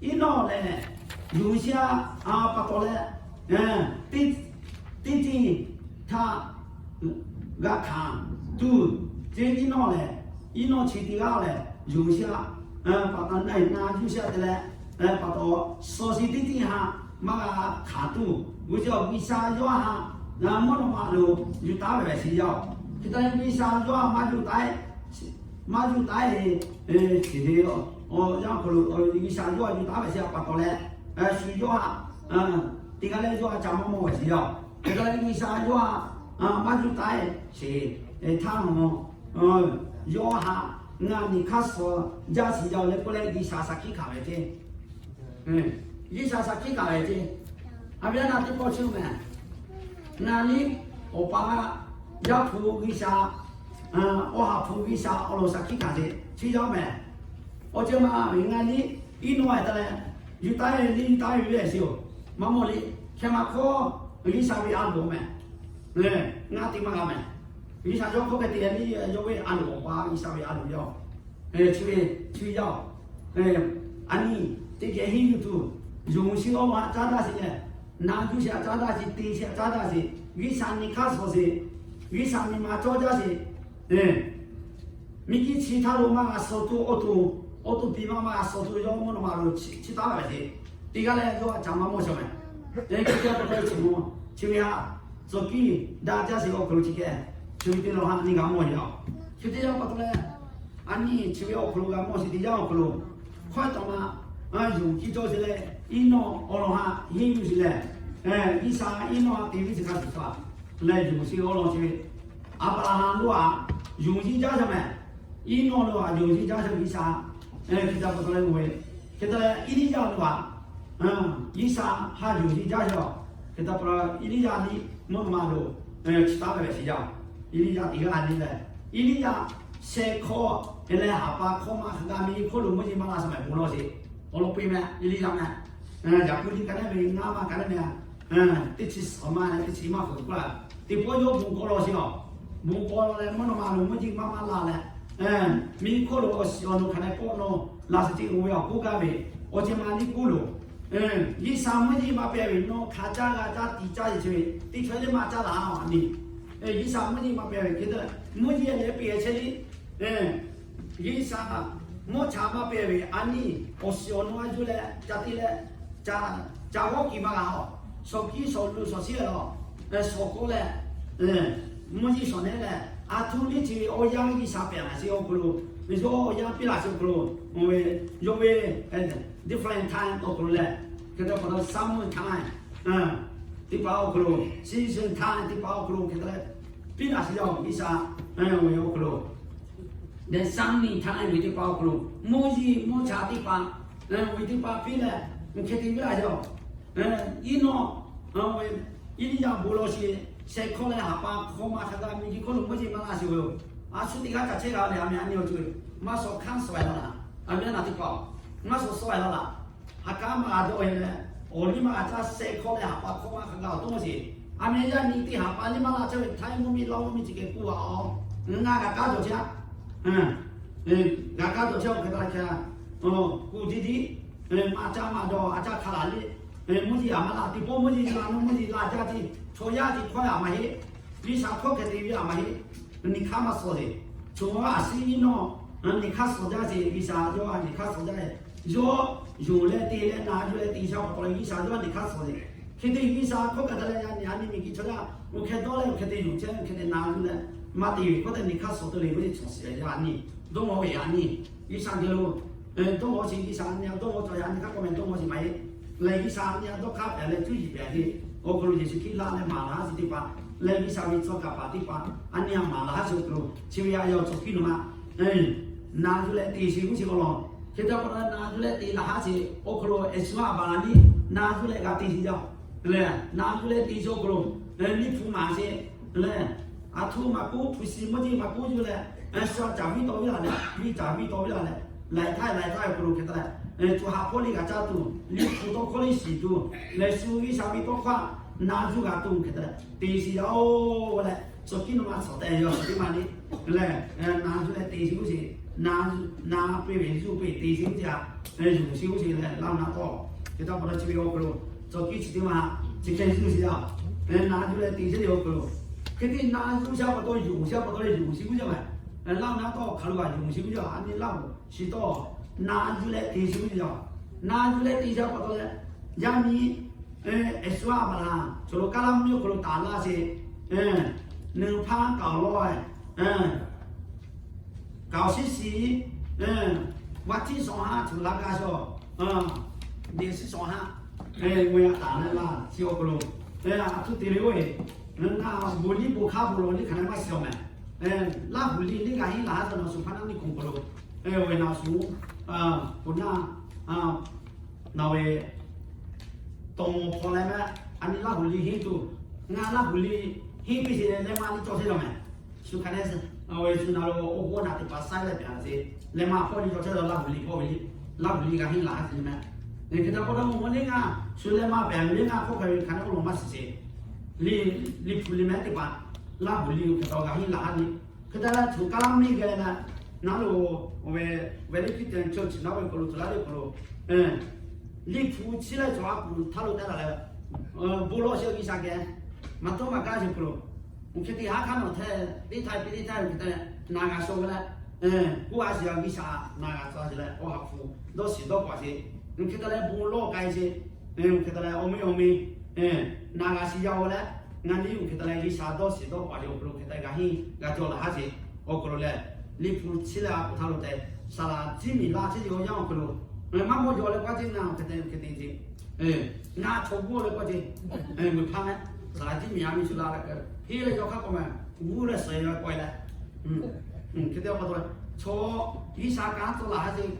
Eˇnawˆ lehˬ, yonˍ sha pa taw leh, teˇ ceuˬ htaꞈ g'a hkanˍ tuˬ, ce Eˇnawˆ lehˬ, Eˇnawˆ chi teˇ g'aˇ lehˬ, yonˍ sha pa taw na yuˬ sha te leh, pa taw suh shiˍ teˇ ceuˬ haꞈ maˇ g'a hkanˍ tuˬ, g'uˇ suhˍ G'uiˬsha yawˇ haꞈ mvuhˇ naw ma lo yuˬ taˉ ve sheˍ yaˇ oˬ. Hk'e te leh G'uiˬsha yawˇ haꞈ maˇ yuˬ taˉ maˇ yuˬ taˉ e, chi ve, yaˇ hk'aw lo G'uiˬsha yawˇ yuˬ taˉ ve sheˍ pa taw leh, shu yawˇ haꞈ teˇ g'aˇ leh yawˇ haꞈ ca maˇ mawˬ ve sheˍ yaˇ oˬ. Hk'e te leh G'uiˬsha yawˇ haꞈ maˇ yuˬ taˉ e sheˍ htaˇ, yawˇ haꞈ ngaˬ nyi hk'aˇ suh jaˇ sheˍ yaˇ oˬ leh k'oˆ leh G'uiˬsha shaˍ hkiˆ hkanˍ ve ce. G'uiˬsha shaˍ hkiˆ hkanˍ ve ce. A ve a naˬ teˇ pawˆ chi mehˍ. Ngaˬ liˇ Awˬ pa Yaˇ hpu G'uiˬsha, Awˬ ha hpu G'uiˬsha awˬ lawn shaˍ hkiˆ hkanˍ ve chi yaˇ mehˍ. Awˬ ceuˬ ma ve ngaˬ liˇ Eˇnawˆ e ta leh, yuˬ taˉ e liˇ yuˬ taˉ ve ve sheˍ oˬ. Maˇ mawˬ le. Hk'e maˇ hkawˇ G'uiˬsha ve a loˍ mehˍ. Ngaˬ te maˇ g'a mehˍ. G'uiˬsha yawˇ hkawˇ hk'e te leh liˇ yawˇ ve a loˍ, Awˬ pa G'uiˬsha ve a loˍ yaˇ oˬ. Chi ve, chi ve yaˇ oˬ. A nyi, teˇ geh henˇ yuˬ tuˬ, yonˍ shiˍ awˬ ma caˉ daꞈ sheˍ leh, na yuˬ shiˍ a caˉ daꞈ sheˍ, te shiˍ a caˉ daꞈ sheˍ, G'uiˬsha nyi hk'aˇ suh sheˍ, G'uiˬsha nyi ma cawˇ jaˇ sheˍ. Miˬguiˬ chi htaˇ lo maˇ g'a suh tuˬ awˬ to, awˬ to piˇ maˇ maˇ g'a suh tuˬ yawˇ mvuhˇ naw ma lo chiˇ taˉ ve sheˍ. Teˇ g'aˇ leh yawˇ a caˍ maˇ mawˬ sheˍ mehˍ. Hk'e te pa taw chi mawˬ, chi ve haꞈ tcuh kiˇ daꞈ jaˇ sheˍ awˬ hk'aw lo chi keh, chi ve teˇ lawn haꞈ nyi g'a mawˬ yaˇ oˬ. Hk'e te yaˇ pa taw leh, a nyi chi ve awˬ hk'aw lo g'a mawˬ sheˍ teˇ yanˇ awˬ hk'aw lo, hkawˇ taw ma, yonˍ kiˇ cawˇ sheˍ leh, Eˇnawˆ awˬ lawn haꞈ henˇ yuˬ sheˍ leh, G'uiˬsha Eˇnawˆ haꞈ te ve chi hk'a shuˍ shuˍ a leh yonˍ sheˍ g'awˇ law chi ve, Aˍbraˍhanˍ lo aꞈ yonˍ yeˇ jaˇ sheˍ mehˍ. Eˇnawˆ lo aꞈ yonˍ yeˇ jaˇ sheˍ G'uiˬsha. Hk'e te pa taw leh, hk'e te leh Eˇliˇyaꞈ lo aꞈ G'uiˬsha htaꞈ yonˍ yeˇ jaˇ sheˍ. Hk'e te pa taw Eˇliˇyaꞈ liˇ mvuhˇ naw ma lo chi taˉ ve leh shiˍ jaˇ. Eˇliˇyaꞈ teˇ g'aˇ nyi leh, Eˇliˇyaꞈ sheh hkawˇ leh haˍ pa hkawˇ ma hk'a gaˇ miˇ hk'oˆ lo mvuhˇ yeˇ maˇ la sheˍ mehˍ bon lawˬ sheˍ. Awˬ lawn peuˬ mehˍ Eˇliˇyaꞈ mehˍ. Yaˍkoˆ liꞈ ka naˉ ve ngaˇ ma ka naˉ mehˍ. Teˇ chi suhˍ ma leh teˇ chi maˇ hk'aw k'oˆ la, teˇ pawˆ yawˇ bon k'aw law sheˍ a. Bon k'aw law leh mvuhˇ naw ma lo mvuhˇ yeˇ maˇ maˇ la leh, miˇ hk'oˆ lo awˬ shiˍ awˬ nu hk'aˬ hk'e pawˆ nawˇ la sheˍ ce oˇ ve awˬ k'oˆ gaˇ ve, awˬ ceuˬ ma liˇ k'oˆ loˬ. G'uiˬsha mvuhˇ yeˇ maˇ pehˍ ve nawˬ hk'aˬ caˇ g'a caˇ tiꞈ caˇ sheˍ ve teˇ chaw lehˬ maˇ caˇ laˬ a ni. G'uiˬsha mvuhˇ yeˇ maˇ pehˍ ve hk'e te, mvuhˇ yeˇ leh pehˍ chehˇ liˇ G'uiˬsha mvuhˇ cha maˇ pehˍ ve a nyi, awˬ shiˍ awˬ nu a yuˬ leh ca te leh, ca g'awˇ kiˬ maˇ g'a a. Shawˍ kiˇ shawˍ lu shawˍ shiˉ leh, shawˍ kawˆ leh, mvuhˇ yeˇ shawˍ nehˉ leh, a htoꞈ liˇ chi ve awˬ yanˇ G'uiˬsha pehˍ laˬ sheˍ awˬ hk'aw lo, yawˇ awˬ yanˇ piˇ laˬ sheˍ awˬ hk'aw lo, oˇ ve, yawˇ ve different time awˬ hk'aw lo leh, hk'e te pa taw summer time teˇ hpaˍ awˬ hk'aw lo, season time teˇ hpaˍ awˬ hk'aw lo hk'e te leh, piˇ laˬ sheˍ yaˇ G'uiˬsha ve awˬ hk'aw lo leh summer time ve teˇ hpaˍ awˬ hk'aw lo, mvuhˇ yeˇ mvuhˇ cha teˇ hpaˍ ve teˇ hpaˍ piˇ leh, hk'e te piˇ laˬ sheˍ. Eˇnawˆ, Eˇliˇyaꞈ bon lawˬ sheˍ, sheh hkawˇ leh haˍ pa hkawˇ ma hk'a gaˇ miˇ hk'oˆ lo mvuhˇ yeˇ maˇ la sheˍ ve yoˬ. A shu teˇ g'aˇ ca chehˇ g'a leh a meh a nyi awˬ ceuˬ maˇ shawˍ hkanˇ shawˍ a laˇ laˬ. A meh a naˬ teˇ hpaˍ maˇ shawˍ shawˍ a laˇ laˬ. Ha k'aˉ maˇ g'a dawˇ e leh, awˬ liˇ maˇ g'a caˇ sheh hkawˇ leh haˍ pa hkawˇ ma hk'a gaˇ awˬ toˇ sheˍ. A meh yaˇ nyi teˇ haˍ pa liˇ maˇ la chehˇ ve htaiˇ mvuhˇ miˇ Laˇ mvuhˇ miˇ chi hk'e k'oˆ a, ngaˬ g'a kaˉ dawˬ chehˇ a. G'a kaˉ dawˬ chehˇ awˬ hk'e ta hk'e, kuˬ diˇ diˇ, maˇ caˇ maˇ dawˬ a caˇ hk'a laˬ le. Mvuhˇ yeˇ a maˇ la teˇ pawˆ mvuhˇ yeˇ la na mvuhˇ yeˇ la jaˇ ce. Chaw yaˇ ce hkawˇ a maˇ heˆ. G'uiˬsha hkawˇ hk'e te ve a maˇ heˆ. Nyi hk'aˇ maˇ suhˍ sheˍ. Choˬ ma a shiˉ nyi nawˇ, nyi hk'aˇ suhˍ jaˇ sheˍ. G'uiˬsha yawˇ a nyi hk'aˇ suhˍ jaˇ e. Yawˇ yonˍ leh te leh na yuˬ leh te sha pa taw leh G'uiˬsha yawˇ a nyi hk'aˇ suhˍ sheˍ. Hk'e te G'uiˬsha hkawˇ kaꞈ te leh yaꞈ nyi a nyi miˬ guiˬ chaw yaˇ oˇ hk'e dawˇ leh oˇ hk'e te yonˍ chehˇ oˇ hk'e te na yuˬ leh maˇ te ve k'oˆ te nyi hk'aˇ suhˍ te le k'oˆ ce chaw shiˍ yaˇ a nyi dawˇ g'awˇ ve a nyi. G'uiˬsha geh lo dawˇ g'awˇ sheˍ. G'uiˬsha a nyi a dawˇ g'awˇ chaw yaˇ a nyi hk'aˇ k'awꞈ meh dawˇ g'awˇ sheˍ maˇ heˆ. Leh G'uiˬsha a nyi a dawˇ hk'aˇ pehˍ leh cuˇ yiˍ pehˍ ve awˬ hk'aw lo Yeˍsuˆ Hkriꞈ laˇ leh maˍ laˬ ha sheˍ teˇ hpaˍ, leh G'uiˬsha ve tcuh kaˍ paˍ teˇ hpaˍ a nyi a maˍ laˬ ha sheˍ awˬ hk'aw lo chi ve a yaˇ awˬ tcuh piˇ nawˬ ma na yuˬ leh te sheˍ g'uˇ sheˍ awˬ lawn. Hk'e te pa taw na yuˬ leh te laˬ ha sheˍ awˬ hk'aw lo Eˍsuˆ a baˬ laˬ ni na yuˬ leh g'a te sheˍ jaˇ. Leh na yuˬ leh te sheˍ awˬ hk'aw lo liˇ hpu maˍ sheˍ leh, a htoꞈ maˇ k'oˆ hpu shi mvuhˇ yeˇ maˇ k'oˆ yuˬ leh, shu a caˍ viˉ tawˆ viˉ la leh, viˇ caˍ viˉ tawˆ viˉ la leh, laiˬ htaˇ laiˬ htaˇ awˬ hk'aw lo hk'e te leh, co ha hpawˇ liˇ g'a caˇ tuˬ, liˇ hpu tawˇ hkawˇ liˇ shiˍ tuˬ, leh shu G'uiˬsha ve tawˇ hkawˇ na yuˬ g'a tuˬ hk'e te leh te sheˍ jaˇ oˬ leh, tcuh kiˉ nawˬ ma tcuh tehꞈ yaw shiˍ teˇ ma le. Leh na yuˬ leh te sheˍ g'uˇ sheˍ, na piˇ ve yuˬ piˇ te sheˍ g'uˇ sheˍ a, yonˍ sheˍ g'uˇ sheˍ leh laˇ na tawˇ hk'e te pa taw chi ve awˬ hk'aw lo tcuh kiˉ chi teˇ ma chi hk'e yuˬ sheˍ jaˇ. Na yuˬ leh te sheˍ ve awˬ hk'aw lo hk'e te na yuˬ sheˍ pa taw yonˍ sheˍ pa taw leh yonˍ sheˍ g'uˇ sheˍ mehˍ. Laˇ na tawˇ hk'aˬ lo g'a yonˍ sheˍ g'uˇ sheˍ a, a nyi laˇ shiˍ tawˇ na yuˬ leh te sheˍ g'uˇ sheˍ jaˇ. Na yuˬ leh te sheˍ pa taw leh, yaˇ nyi Eˍsuˆ a baˬ laˬ, chaw lo kaˇ laˇ mvuhˇ miˬ awˬ hk'aw lo taˍ laˇ sheˍ. Nuˬ hpaˇ kaoˍ lawˬ, kaoˍ shiˉ shiˍ, vaˇ tiˉ shawˍ haˉ tuˬ laˇ gaˇ shaw, deˍ shiˉ shawˍ haˉ, ve a taˍ leh laˇ chi awˬ hk'aw lo, a htoꞈ te le oˇ e, na bon liˇ bon hk'aˇ bon lawˬ liˇ hk'aˬ leh maˇ shiˍ awˬ mehˍ. Laˇ huˍ liˇ liˇ g'a henˇ laˬ ha taw nawˬ shuˍ hpaˇ naˉ niˇ hk'oˆ hk'aw lo, oˇ ve na shu, poˬ naˇ, nawˬ ve tawˇ mawˬ hpaw leh mehˆ, a nyi Laˇ huˍ liˇ henˇ tuˬ, ngaˬ Laˇ huˍ liˇ henˇ piˇ sheˍ leh leh maˇ liˇ cawˬ chehˇ lawˬ mehˍ. Shu hk'aˬ leh, a ve shu na lo oˇ g'awˇ naˬ teˇ hpaˍ saiˉ leh pehˍ a sheˍ, leh maˇ hpawˇ liˇ cawˬ chehˇ lawˬ Laˇ huˍ liˇ hpawˇ ve liˇ, Laˇ huˍ liˇ g'a henˇ laˬ ha sheˍ mehˍ. Hk'e te pa taw mvuhˇ nyi ngaˬ shu leh maˇ pehˍ ve liˇ ngaˬ hk'oˆ hk'e ve hk'aˬ leh oˇ lawˬ maˇ shiˍ sheˍ. Liˇ, liˇ hpu liˇ mehˉ teˇ hpaˍ, Laˇ huˍ liˇ hk'e te g'a henˇ laˬ ha liˇ. Hk'e te leh tuˬ kaˇ laˇ mvuhˇ miˬ geh leh, naˉ lo, oˇ ve, very Christian church naˉ ve hk'aw lo tuˬ laˇ ve hk'aw lo, liˇ hpu chi leh chaw a kuˬ htaˇ lo taˇ laˬ leh, bon lawˬ sheˍ G'uiˬsha geh, maˇ tawˇ maˇ kaˇ sheˍ hk'aw lo, oˇ hk'e te haˉ hk'aˇ nawˬ hteˇ teˇ htaˇ piˇ teˇ htaˇ hk'e te leh na g'a shaw ve leh, k'oˆ a sheˍ G'uiˬsha na g'a shaw sheˍ leh awˬ ha hpu dawˇ shiˍ dawˇ k'awꞈ sheˍ. Oˇ hk'e te leh bon lawˬ k'ai sheˍ. Oˇ hk'e te leh awˬ meh awˬ meh na g'a shiˍ yaˇ oˬ leh, ngaˬ nyi oˇ hk'e te leh G'uiˬsha dawˇ shiˍ dawˇ k'awꞈ sheˍ awˬ hk'aw lo hk'e te g'a henˇ g'a cawˬ laˬ ha sheˍ. Awˬ hk'aw lo leh, liˇ hpu chi leh a kuˬ htaˇ lo tehꞈ, saˍ laꞈ ciˉ miˬ laˇ chehˇ ve awˬ yanˇ awˬ hk'aw lo, maˇ mawˇ yaw leh k'oˆ ce ngaˬ hk'e te hk'e te ce, ngaˬ chaw g'uˇ leh k'oˆ ce, meuꞈ hpaˇ mehˍ Saˍ laˍ tiˉ miˬ a miˬ shu la leh, henˇ leh yaw hk'aˇ k'awꞈ meh, g'uˇ leh suhˍ yaw k'ai leh, hk'e te pa taw, chaw G'uiˬsha kanˉ tcuh laˬ ha sheˍ,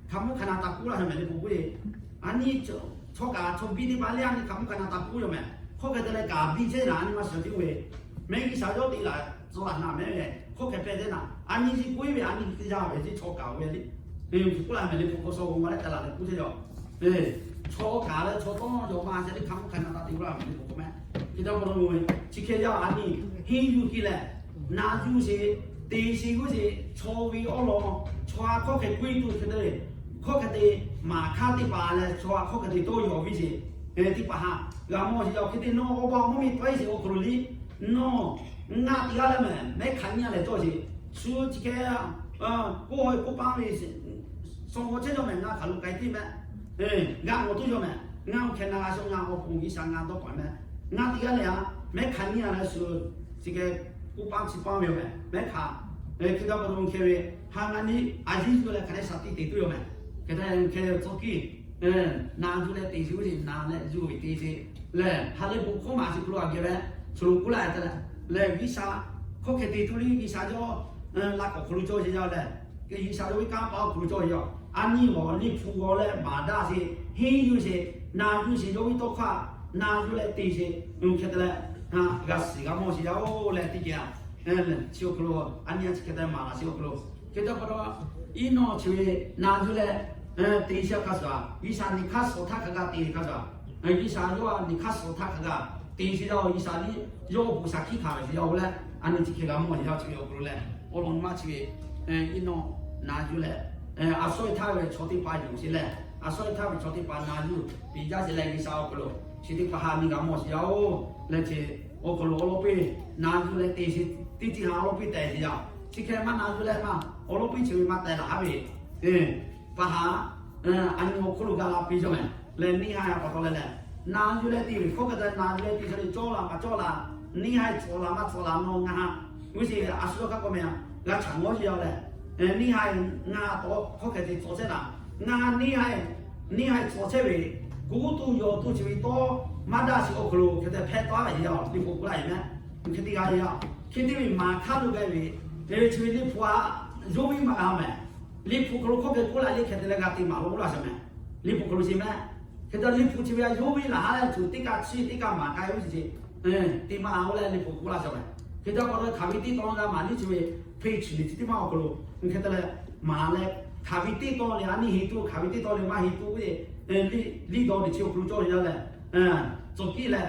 hkaoˍmonˇ hkaoˍ na taˍ kuˉ laˇ ve mehˍ le k'oˆ k'oˆ e. A nyi chaw kaꞈ chaw biˇ teˇ hpaˍ lehˬ, a nyi hkaoˍmonˇ hkaoˍ na taˍ kuˉ yoˬ mehˍ. Hk'aw hk'e te leh kaꞈ biˇ chehˇ naˍ, a nyi ma shiˍ tiˉ ve, mehˆ G'uiˬsha yawˇ te laˬ tcuh laˬ naˍ mehˍ ve, hk'aw hk'e pehˇ chehˇ naˍ, a nyi chi k'oˆ e ve, a nyi teˇ yanˇ ve chi chaw kaꞈ ve le, hk'e k'oˆ laˇ mehˍ le k'oˆ k'o, sha o ma leh ka laˬ leh k'oˆ chehˇ yoˬ. Chaw kaꞈ leh chaw tawˇ yaw ma chehˇ le, hkaoˍmonˇ hkaoˍ na taˍ te laˇ mehˍ le k'oˆ k'o mehˍ. Hk'e te pa taw, chi hk'e yaˇ a nyi henˇ yuˬ kiˇ leh, na yuˬ sheˍ, te sheˍ g'uˇ sheˍ, chaw ve awˉ lawn, chaw a hk'aw hk'e k'oˆ e tuˬ hk'e te le, hk'aw hk'e te maˍ hkaˇ teˇ hpaˍ leh chaw a hk'aw hk'e te tawˇ yaw viˇ sheˍ, teˇ hpaˍ haꞈ g'a mawˬ sheˍ yaˇ. Hk'e te nawˬ awˬ pa mvuhˇ miˬ tawˆ e sheˍ awˬ hk'aw lo liˇ, nawˬ ngaˬ teˇ g'aˇ leh mehˍ mehˉ hk'aˬ nyi a leh cawˇ sheˍ, shu chi hk'e k'oˆ ve k'oˆ paˇ ve, suh g'aw chehˇ yaw mehˍ, ngaˬ hk'aˬ lo k'ai tiˉ mehˍ, g'a mawˬ tuˬ yaw mehˍ, ngaˬ awˬ hkeh na g'a shaw, ngaˬ awˬ pon G'uiˬsha ngaˬ dawˇ paˍ mehˍ, ngaˬ teˇ g'aˇ leh a mehˉ hk'aˬ nyi a leh shu chi hk'e k'oˆ paˇ chi paˇ ve yoˬ mehˍ, mehˉ hk'aˬ. Hk'e te pa taw, hk'e ve ha ngaˬ nyi a yiˇ yuˬ leh hk'aˬ hk'e shaˍ tiꞈ te tuˬ yoˬ mehˍ. Hk'e te hk'e tcuh kiˇ na yuˬ leh te sheˍ g'uˇ sheˍ, na leh yuˬ ve te sheˍ lehˬ, ha lehˬ bon hkawˇ maˍ sheˍ hk'aw lo a geh leh, shu lo k'oˆ laˇ te leh, lehˬ G'uiˬsha hk'aw hk'e te tuˬ liˇ, G'uiˬsha yawˇ laꞈ k'awꞈ hk'aw lo cawˇ sheˍ yaˇ leh, G'uiˬsha yawˇ ve kanˇ paˆ awˬ hk'aw lo cawˇ sheˍ yaˇ. A nyi awˬ liˇ hpu g'aw leh maˍ daꞈ sheˍ, henˇ yuˬ sheˍ, na yuˬ sheˍ, yawˇ ve tawˇ hkawˇ na yuˬ leh te sheˍ, hk'e te leh g'a shiˍ g'a mawˬ sheˍ yaˇ oˬ leh teˇ geh a chi awˬ hk'aw lo, a nyi a chi hk'e te maˍ laˬ sheˍ awˬ hk'aw lo. Hk'e te pa taw, Eˇnawˆ chi ve na yuˬ leh te sheˍ hk'a shuˍ, G'uiˬsha nyi hk'aˇ suh htaˇ hk'a g'a te hk'a shuˍ, G'uiˬsha yawˇ a nyi hk'aˇ suh htaˇ hk'a g'a te sheˍ yaˇ oˬ, G'uiˬsha liˇ yawˇ awˬ pon shaˍ hkiˆ hkanˍ ve sheˍ yaˇ oˬ leh, a nyi chi hk'e g'a mawˬ sheˍ yaˇ chi ve awˬ hk'aw lo leh, awˬ lawn maˇ chi ve Eˇnawˆ na yuˬ leh, a suhˉ e htaˇ ve chaw teˇ hpaˍ yonˍ sheˍ leh, a suhˉ e htaˇ ve chaw teˇ hpaˍ na yuˬ piˇ jaˇ sheˍ leh, G'uiˬsha awˬ hk'aw lo chi teˇ hpaˍ ha nyi g'a mawˬ sheˍ yaˇ oˬ leh chi awˬ hk'aw lo awˬ lawn piˇ na yuˬ leh te sheˍ, teˇ ceuˬ ha awˬ lawn piˇ tehˬ sheˍ yaˇ. Chi hk'e maˇ na yuˬ leh maˇ awˬ lawn piˇ chi ve maˇ tehˬ laˬ haˉ ve, paˍ haˉ a nyi awˬ hk'aw lo ga la piˇ cawˇ mehˍ leh, neˇ haiˬ a pa taw leh leh, na yuˬ leh te ve hk'aw hk'e te na yuˬ leh te cawˇ laˬ maˇ cawˇ laˬ, neˇ haiˬ cawˬ laˬ maˇ cawˬ laˬ nawˬ ngaˬ haꞈ g'uˇ sheˍ a shu lo hk'a k'awꞈ meh a g'a chaꞈ ngawˉ sheˍ yaˇ leh, neˇ haiˬ ngaˬ tawˇ hk'aw hk'e te cawˬ chehˇ laˬ, ngaˬ neˇ haiˬ neˇ haiˬ cawˬ chehˇ ve, kuˇ tuˬ yaw tuˬ chi ve tawˇ maˇ daꞈ sheˍ awˬ hk'aw lo hk'e te hpehˇ taˍ ve yaˇ liˇ hpu k'oˆ laˇ e mehˍ. Hk'e te g'a yaˇ, hk'e te ve maˍ hk'aˇ lo g'a ve, chi ve liˇ hpu a yawˇ viˉ maˇ g'a mehˍ. Liˇ hpu hk'aw lo hk'aw hk'e k'oˆ laˇ le, hk'e te leh g'a te maˍ lo k'oˆ laˇ sheˍ mehˍ. Liˇ hpu hk'aw lo sheˍ mehˍ. Hk'e te liˇ hpu chi ve a yawˇ viˉ laˬ haˉ leh tuˬ teˇ kaꞈ chi teˇ kaꞈ maˍ k'ai ve chi, te maˇ oˇ leh liˇ hpu k'oˆ laˇ sheˍ mehˍ. Hk'e te pa taw hk'aˬ ve teˇ tawn g'a maˍ liˇ chi ve, hpeˇ chi liˇ chi teˇ maˇ awˬ hk'aw lo, hk'e te leh maˍ leh, hk'aˬ ve teˇ tawn leh a nyi heˆ tuˬ, hk'aˬ ve teˇ tawn leh maˇ heˆ tuˬ ve, liˇ dawˇ ve chi awˬ hk'aw lo cawˇ yaˇ leh, tcuh kiˇ leh,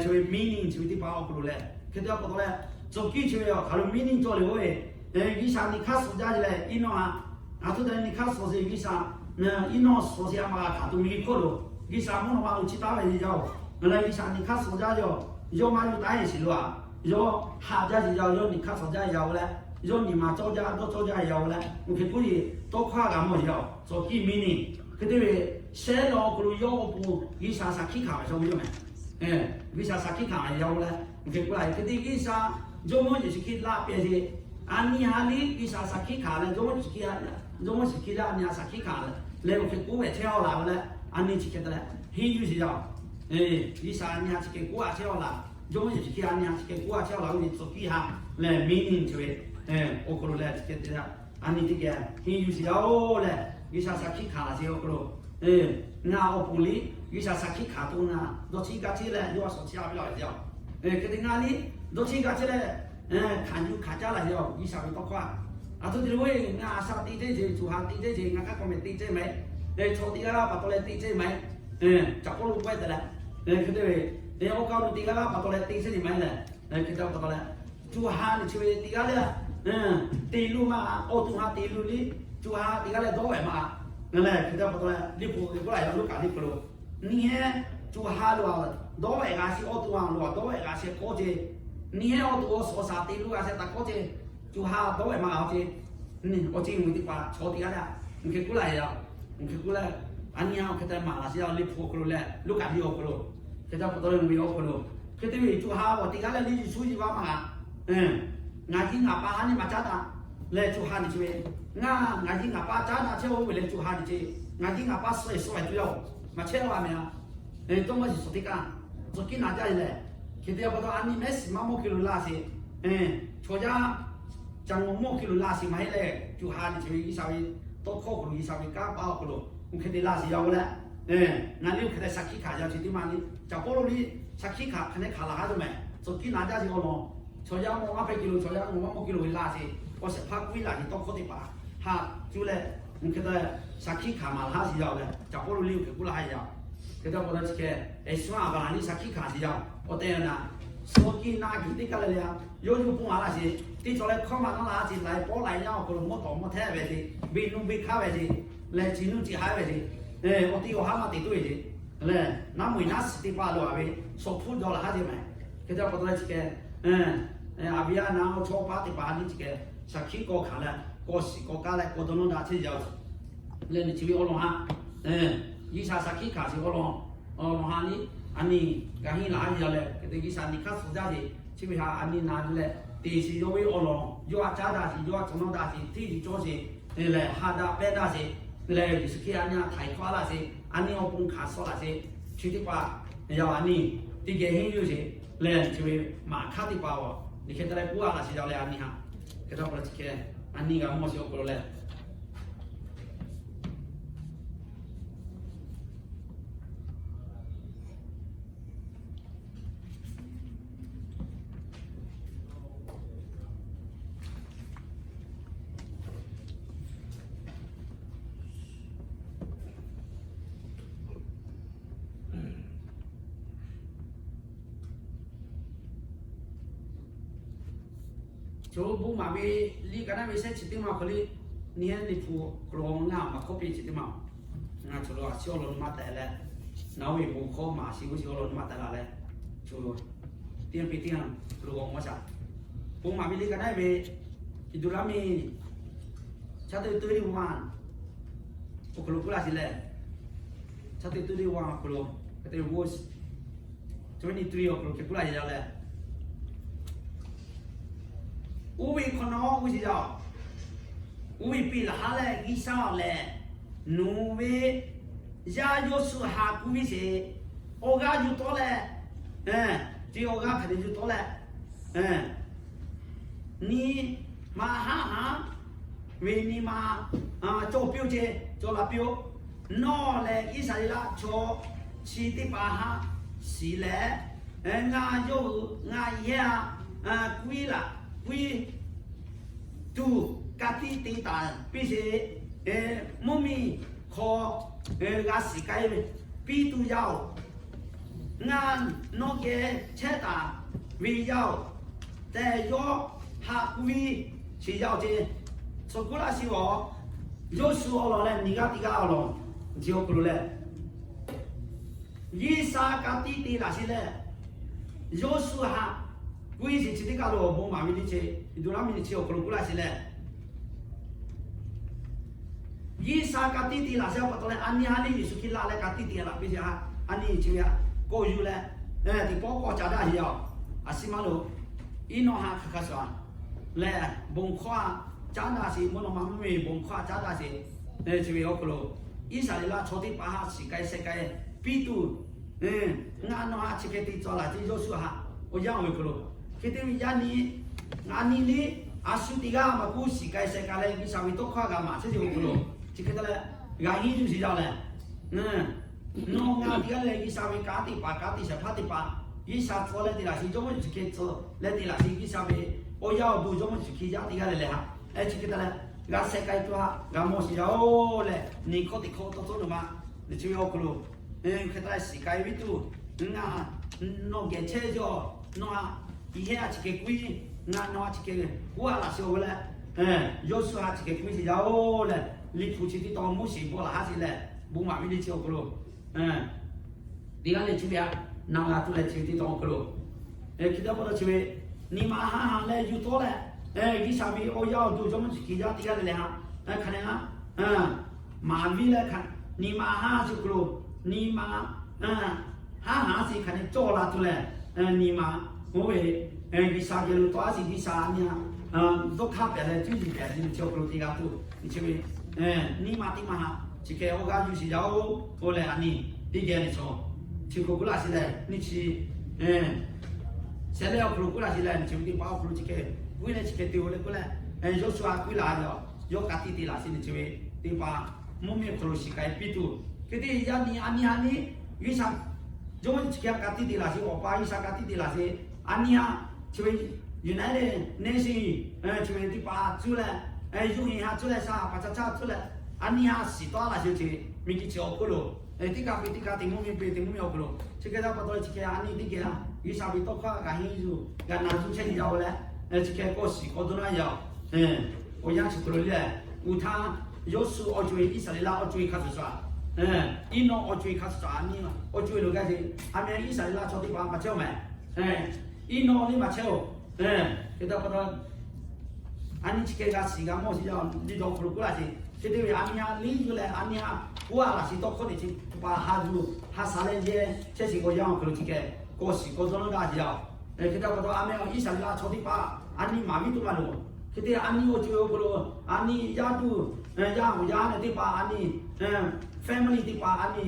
chi ve meaning chi ve teˇ hpaˍ awˬ hk'aw lo leh, hk'e te pa taw leh, tcuh kiˇ chi ve awˬ hk'aˬ lo meaning cawˇ le oˇ ve, G'uiˬsha nyi hk'aˇ suh jaˇ le, Eˇnawˆ a, a htoꞈ te nyi hk'aˇ suh sheˍ G'uiˬsha, Eˇnawˆ suh sheˍ a maˇ g'a hkanˍ tuˬ miˬ hk'oˆ lo, G'uiˬsha mvuhˇ naw ma lo chi taˍ ve yaˇ oˬ, leh G'uiˬsha nyi hk'aˇ suh jaˇ yaˇ oˬ, yawˇ maˇ yuˬ taˍ e sheˍ lo a, yawˇ haꞈ jaˇ sheˍ yaˇ oˬ, yawˇ nyi hk'aˇ suh jaˇ yaˇ oˬ leh, yawˇ nyi ma cawˇ jaˇ dawˇ cawˇ jaˇ yaˇ oˬ leh, oˇ hk'e k'oˆ yeˬ tawˇ hkawˇ g'a mawˬ yaˇ oˬ, tcuh kiˇ meaning. Hk'e te ve shehˉ law awˬ hk'aw lo yawˇ awˬ pon G'uiˬsha shaˍ hkiˆ hkanˍ ve chaw ve yaˇ mehˍ. G'uiˬsha shaˍ hkiˆ hkanˍ ve yaˇ oˬ leh, oˇ hk'e k'oˆ laˇ e. Hk'e te G'uiˬsha Jawˇmawˇ Yeˍsuˆ Hkriꞈ laˇ pehˍ sheˍ, a nyi ha liˇ G'uiˬsha shaˍ hkiˆ hkanˍ leh, Jawˇmawˇ Yeˍsuˆ Hkriꞈ, Jawˇmawˇ Yeˍsuˆ Hkriꞈ laˇ a nyi ha shaˍ hkiˆ hkanˍ leh, oˇ hk'e k'oˆ ve chehˇ aw laˬ ve leh, a nyi chi hk'e te leh henˇ yuˬ sheˍ yaˇ oˬ. G'uiˬsha a nyi ha chi hk'e k'oˆ a chehˇ aw laˬ, Jawˇmawˇ Yeˍsuˆ Hkriꞈ a nyi ha chi hk'e k'oˆ a chehˇ aw laˬ ve, tcuh kiˇ ha lehˬ meaning chi ve awˬ hk'aw lo leh chi hk'e te leh, a nyi teˇ geh henˇ yuˬ sheˍ yaˇ oˬ leh, G'uiˬsha shaˍ hkiˆ hkanˍ laˬ sheˍ awˬ hk'aw lo ngaˬ awˬ pon liˇ G'uiˬsha shaˍ hkiˆ hkanˍ tuˬ ngaˬ dawˇ chiˇ gaˇ chiˇ leh yawˇ a shawˍ chiˇ a ve laˇ ve yaˇ oˬ. Hk'e te ngaˬ liˇ dawˇ chiˇ gaˇ chiˇ leh hkanˍ yuˬ hkanˍ caˉ laˬ sheˍ yaˇ oˬ, G'uiˬsha ve tawˇ hkawˇ a. A htoꞈ te le oˇ ve ngaˬ a shaꞈ te ceh, cuˬ ha te ceh, ngaˬ hk'aˇ k'awꞈ meh te ceh mehˍ. Chaw teˇ g'aˇ g'aˇ pa taw leh te ceh mehˍ. Caꞈ k'oˆ lo k'oˆ e te leh, hk'e te ve, awˬ kaꞈ awˬ nu teˇ g'aˇ g'aˇ pa taw leh te ceh mehˍ leh, hk'e te pa taw leh, cuˬ ha ni chi ve teˇ g'aˇ leh te lo maˇ, awˬ to ha te lo liˇ, cuˬ ha teˇ g'aˇ leh dawˇ vehꞈ maˇ. Ngaˬ lehˬ hk'e te pa taw leh liˇ hpu k'oˆ laˇ yaˇ Luˉkaꞈ liˇ hpu lo, nyi hehˉ cuˬ ha lo a dawˇ vehꞈ g'a sheˍ, awˬ to ha lo a dawˇ vehꞈ g'a sheˍ k'oˆ ceh, nyi hehˉ awˬ to awˬ suhˍ awˬ shaˍ te lo g'a sheˍ taꞈ k'oˆ ceh, cuˬ ha dawˇ vehꞈ maˇ g'a ceh, awˬ ceh mui teˇ hpaˍ chaw teˇ g'aˇ leh, oˇ hk'e k'oˆ laˇ yaˇ. Oˇ hk'e k'oˆ leh, a nyi ha oˇ hk'e te maˍ laˬ sheˍ yaˇ liˇ hpu awˬ hk'aw lo leh Luˉkaꞈ liˇ awˬ hk'aw lo, hk'e te pa taw leh mui awˬ hk'aw lo, hk'e te ve cuˬ ha awˬ teˇ g'aˇ leh liˇ yuˬ shu yuˬ vaˇ maˇ g'a. Ngaˬ yiˇ ngaˬ pa ha nyi maˇ caˉ daꞈ leh cuˬ ha ni chi ve, ngaˬ ngaˬ yiˇ ngaˬ pa caˉ daꞈ chehˇ oˇ ve leh cuˬ ha ni chi, ngaˬ yiˇ ngaˬ pa suh e suh e tuˬ yaˇ oˬ, maˇ chehˇ laˇ ve mehˍ a. Tawˇ maˇ shiˍ suhˍ teˇ kaˇ, tcuh kiˇ na jaˇ e lehˬ, Hk'e te pa taw, a nyi mehˉ shiˍ maˇ mawˇ hk'e lo laˇ sheˍ. Chaw yaˇ ca ngawˬ mawˇ hk'e lo laˇ sheˍ maˇ heˆ leh, co ha nyi chi ve G'uiˬsha ve tawˇ hkawˇ awˬ hk'aw lo, G'uiˬsha ve kanˉ paˇ awˬ hk'aw lo, oˇ hk'e te laˇ sheˍ yaˇ-oˬ leh, ngaˬ liˇ oˇ hk'e te shaˍ hkiˆ hkanˍ yaˇ chi teˇ maˇ ni. Caˍ Pawˇluꞈ liˇ shaˍ hkiˆ hkanˍ hk'aˬ nehˉ hkanˍ laˬ haˉ tuˬ mehˍ. Tcuh kiˉ naˍ jaˇ sheˍ awˬ lawn, chaw yaˇ mawˇ maˇ hpehꞈ hk'e lo chaw yaˇ ngawˬ maˇ mawˇ hk'e lo ve laˇ sheˍ. Awˬ shehˍ hpaˇ k'oˆ laˇ sheˍ tawˇ hkawˇ teˇ hpaˍ haꞈ cuˇ leh, oˇ hk'e te shaˍ hkiˆ hkanˍ maˍ laˇ sheˍ yaˇ-oˬ leh, Caˍ Pawˇluꞈ liˇ oˇ hk'e k'oˆ laˇ haˉ yaˇ. Hk'e te pa taw chi hk'e, Eˍsuˆ Aˍbraˍhanˍ liˇ shaˍ hkiˆ hkanˍ sheˍ yaˇ. Awˬ tehˬ na, suh kiˇ na kiˇ teˇ kaˇ leh le, yawˇ yawˇ pon a laˇ sheˍ. Teˇ cawˬ leh hkawˇ maˍ naˉ laˇ sheˍ, laiˬ pawˆ laiˬ yaˇ awˬ hk'aw lo mawˇ tawˍ mawˇ htehˇ ve sheˍ, beˬ nuˇ beˬ hkanˉ ve sheˍ, leh chi nuˇ chi haiˉ ve sheˍ, awˬ ti awˬ haˉ maˇ te tuˬ ve sheˍ. Lehˬ, naˉ mui naˉ shiˍ teˇ hpaˍ lo a ve, shawˍ hpuˇ jaw laˬ haˉ sheˍ mehˍ. Hk'e te pa taw leh chi hk'e, Aˍviˆ a na awˬ chawˇ paˉ teˇ hpaˍ a nyi chi hk'e, shaˍ hkiˆ k'awꞈ hkanˍ leh, k'awꞈ shiˍ k'awꞈ kaˇ leh k'awꞈ dawˇ nawˇ daꞈ chehˇ yaˇ-oˬ. Leh nyi chi ve awˬ lawn haˉ, G'uiˬsha shaˍ hkiˆ hkanˍ sheˍ awˬ lawn, awˬ lawn haˉ nyi, a nyi g'a henˇ laˬ haˉ yaˇ leh, hk'e te G'uiˬsha nyi hk'aˇ suh jaˇ sheˍ. Chi ve haꞈ a nyi na leh, te sheˍ yawˇ ve awˬ lawn, yawˇ a caˉ daꞈ sheˍ, yawˇ a cawˬ nawˇ daꞈ sheˍ, hteˇ yuˬ cawˇ sheˍ, lehˬ ha daꞈ pehˇ daꞈ sheˍ, lehˬ Yeˍsuˆ Hkriꞈ a nyi a htaiˍ hkawˇ a laˇ sheˍ, a nyi awˬ pon hkanˍ suh laˇ sheˍ. Chi teˇ hpaˍ yaˇ a nyi teˇ geh henˇ yuˬ sheˍ. Lehˬ chi ve maˍ hkaˇ teˇ hpaˍ-oˬ, nyi hk'e te leh k'oˆ a laˇ sheˍ yaˇ leh a nyi haꞈ, hk'e te pa taw chi hk'e, a nyi g'a mawˇ sheˍ awˬ hk'aw lo lehˬ, Chaw bon maˍ ve liˇ ka naˉ ve shehˆ chi teˇ maˇ hk'aw liˇ, nyi heˉ Liꞈ hpu hk'aw lo ngaˬ maˍ hkawˇ piˇ chi teˇ maˇ, ngaˬ chaw lo a shiˉ awˬ lawn nyi maˇ tehꞈ leh, naˬ oˇ ve bon hkawˇ maˍ shiˍ g'uˇ shiˍ awˬ lawn nyi maˇ tehꞈ la leh, chaw teˇ g'aˇ piˇ teˇ g'aˇ lo g'aw maˇ shaˍ. Bon maˍ ve liˇ ka naˉ ve, Deuteronomy chapter thirty-one awˬ hk'aw lo k'oˆ laˇ sheˍ lehˬ, chapter thirty-one awˬ hk'aw lo, hk'e te verse twenty-three awˬ hk'aw lo hk'e k'oˆ laˇ sheˍ yaˇ lehˬ, oˇ ve hk'awꞈ nawˉ g'uˇ shiˍ yaˇ-oˬ, oˇ ve piˇ laˬ haˉ leh G'uiˬsha-oˬ lehˬ, nawˬ ve yaˇ Yoˇsuˆ ha k'oˆ ve sheˍ, awˬ g'aˇ yuˬ tawˆ leh, ce awˬ g'aˇ hk'aˬ hk'e yuˬ tawˆ leh, nyi ma haˉ haˉ ve nyi ma cawˬ piˇ-oˆ ce, cawˬ la piˇ-oˆ. Nawˬ lehˬ Iˉsaˍreˍlaˆ chaw chi teˇ hpaˍ haꞈ shiˍ leh, ngaˬ yawˇ hui ngaˬ yehˇ a k'oˆ laˬ k'oˆ tuˬ ka tiꞈ te taˍ piˇ sheˍ. Mvuhˇmiˬ hk'aw g'a shiˍ k'ai ve piˇ tuˬ yaˇ-oˬ, ngaˬ nawˬ geh chehˇ taˍ ve yaˇ-oˬ tehꞈ yawˇ haꞈ k'oˆ ve sheˍ yaˇ-oˬ ce. Suh k'oˆ laˇ shiˍ-oˬ, Yoˇsuˆ awˬ lawn leh nyi g'aˇ teˇ g'aˇ awˬ lawn, chi awˬ hk'aw lo lehˬ, G'uiˬsha ka tiꞈ te laˬ sheˍ leh, Yoˇsuˆ haꞈ k'oˆ sheˍ chi teˇ kaˇ lo awˬ bon maˍ ve teˇ ceuˬ Deuteronomy chi awˬ hk'aw lo k'oˆ laˇ sheˍ lehˬ, G'uiˬsha ka tiꞈ te laˬ sheˍ pa taw leh, a nyi ha nyi Yeˍsuˆ Hkriꞈ la leh ka tiꞈ te laˬ piˇ sheˍ ha, a nyi chi ve k'awꞈ yuˬ leh, teˇ pawˆ k'awꞈ ca daꞈ sheˍ yaˇ-oˬ. A shu maˇ lo, iˉ nawˇ ha hk'aˬ hk'aˬ shuˍ lehˬ, bon hkawˇ a caˉ daꞈ sheˍ, mvuhˇ naw ma mvuhˇmiˬ bon hkawˇ a caˉ daꞈ sheˍ. Chi ve awˬ hk'aw lo Iˉsaˍreˍlaˆ chaw teˇ hpaˍ haꞈ shiˍ k'ai sheh k'ai piˇ tuˬ, ngaˬ nawˬ haꞈ chi hk'e te cawˬ laˬ ce Yoˇsuˆ haꞈ awˬ yanˇ oˬ ve hk'aw lo, hk'e te ve yaˇ nyi, ngaˬ nyi liˇ a shu teˇ g'aˇ maˇ k'oˆ shiˍ k'ai sheh k'ai leh G'uiˬsha ve tawˇ hkawˇ g'a maˍ chehˇ ve awˬ hk'aw lo, chi hk'e te leh g'a henˇ yuˬ sheˍ yaˇ lehˬ, nawˬ ngaˬ teˇ g'aˇ lehˬ G'uiˬsha ve ka tiꞈ paˍ ka tiꞈ shehˍ hpaˇ teˇ hpaˍ, G'uiˬsha tcuh leh te laˬ sheˍ Jawˇmawˇ Yeˍsuˆ Hkriꞈ tcuh leh te laˬ sheˍ G'uiˬsha ve awˬ yanˇ awˬ duˬ Jawˇmawˇ Yeˍsuˆ Hkriꞈ yaˇ teˇ g'aˇ lehˬ lehˬ, chi hk'e te leh g'a sheh k'ai tuˬ haꞈ g'a mawˬ sheˍ yaˇ-oˬ leh, nyi hkawˇ teꞈ hkawˇ tawˇ tcuhˉ lo ma, chi ve awˬ hk'aw lo hk'e te leh shiˍ k'ai ve tuˬ, ngaˬ nawˬ geh chehˇ yaˇ, nawˬ haꞈ yehˇ a chi hk'e k'oˆ, ngaˬ nawˬ haꞈ chi hk'e k'oˆ a laˬ sheˍ-oˬ leh, Yoˇsuˆ haꞈ chi hk'e k'oˆ sheˍ yaˇ-oˬ leh, Liꞈ hpu chi teˇ tawn Moˉseˍ bawˆ laˬ haˉ sheˍ leh, bon maˍ ve le chi awˬ hk'aw lo teˇ g'aˇ lehˬ chi ve haꞈ na g'a tuˬ leh chi ve teˇ tawn awˬ hk'aw lo, hk'e te pa taw chi ve nyi ma haˉ haˉ leh yuˬ tawˆ leh, G'uiˬsha ve awˬ yanˇ awˬ duˬ Jawˇmawˇ Yeˍsuˆ Hkriꞈ yaˇ teˇ g'aˇ lehˬ lehˬ haꞈ, hk'aˬ nehˬ haˉ maˍ viˇ leh hk'aˬ, nyi ma haˉ haˉ chi awˬ hk'aw lo, nyi ma haˉ haˉ chi hk'aˬ nehˬ cawˬ la tuˬ leh, nyi ma oˇ ve G'uiˬsha geh lo tawˆ a sheˍ G'uiˬsha nyi a dawˇ hk'aˇ pehꞈ leh cuˇ yiˍ pehꞈ nyi chi awˬ hk'aw lo te g'a tuˬ nyi chi ve nyi ma teˇ ma haꞈ chi hk'e awˬ g'aˇ yuˬ sheˍ yaˇ-oˬ, oˇ leh a nyi teˇ geh nehˬ chaw chi hk'aw k'oˆ laˇ sheˍ lehˬ, nyi chi Shehˍ leh awˬ hk'aw lo k'oˆ laˇ sheˍ leh, nyi chi ve teˇ hpaˍ awˬ hk'aw lo chi hk'e k'oˆ leh chi hk'e te-o leh k'oˆ leh, Yawˇsuˆ k'oˆ laˇ ve, yawˇ ka tiˇ te laˇ sheˍ nyi chi ve teˇ hpaˍ mvuhˇ miˬ awˬ hk'aw lo shiˍ k'ai piˇ tuˬ. Hk'e te yaˇ nyi a nyi ha nyi, G'uiˬsha, Jawˇmawˇ Yeˍsuˆ Hkriꞈ ka tiˇ te laˇ sheˍ, Awˬ pa G'uiˬsha ka tiˇ te laˇ sheˍ, a nyi ha, chi ve United Nations, chi ve teˇ hpaˍ cuˇ leh, yawˇ nyi ha cuˇ leh sha pa ca caˇ cuˇ leh, a nyi ha shiˍ tawˆ laˇ sheˍ ve chi, miˬguiˬ chi awˬ hk'oˆ lo teˇ kaꞈ piˇ teˇ kaꞈ te mvuhˇ miˬ piˇ te mvuhˇ miˬ awˬ hk'aw lo chi hk'e te pa taw chi hk'e a nyi teˇ geh laˇ G'uiˬsha ve tawˇ hkawˇ g'a henˇ yuˬ g'a na zuˇ chehˇ nyi yaˇ-oˬ leh, chi hk'e k'awꞈ shiˍ k'awꞈ dawˇ naˇ yaˇ-oˬ. Awˬ yanˇ chi hk'aw lo lehˬ, uˉ htaˇ Yawˇsuˆ awˬ co-e Iˉsaˍreˍlaˆ awˬ co-e hk'a shuˍ shuˍ, Iˉnawˇ awˬ co-e hk'a shuˍ shuˍ a nyi awˬ co-e lo g'a ce. A meh Iˉsaˍreˍlaˆ chaw teˇ hpaˍ maˇ chehˇ-oˬ meh, Iˉnawˇ liˇ maˇ chehˇ-oˬ. Hk'e te pa taw a nyi chi hk'e g'a shiˍ g'a mawˇ sheˍ yaˇ-oˬ, liˇ dawˇ hk'aw lo k'oˆ laˇ sheˍ. Hk'e te ve a nyi ha liˇ yuˬ leh a nyi ha k'oˆ a laˇ shiˍ tawˇ hkawˇ teꞈ chi teˇ hpaˍ ha yuˬ ha sha leh yehˇ chehˇ shiˍ k'o yaˇ awˬ hk'aw lo chi hk'e k'awꞈ shiˍ k'awꞈ dawˇ naˇ g'a sheˍ yaˇ-oˬ. Hk'e te pa taw a meh Iˉsaˍreˍlaˆ chaw teˇ hpaˍ a nyi maˍ viˉ tuˬ maˇ loˬ. Hk'e te a nyi awˬ co-e awˬ hk'aw lo a nyi yaˇ tuˬ, yaˇ awˬ yaˇ leh teˇ hpaˍ a nyi family teˇ hpaˍ a nyi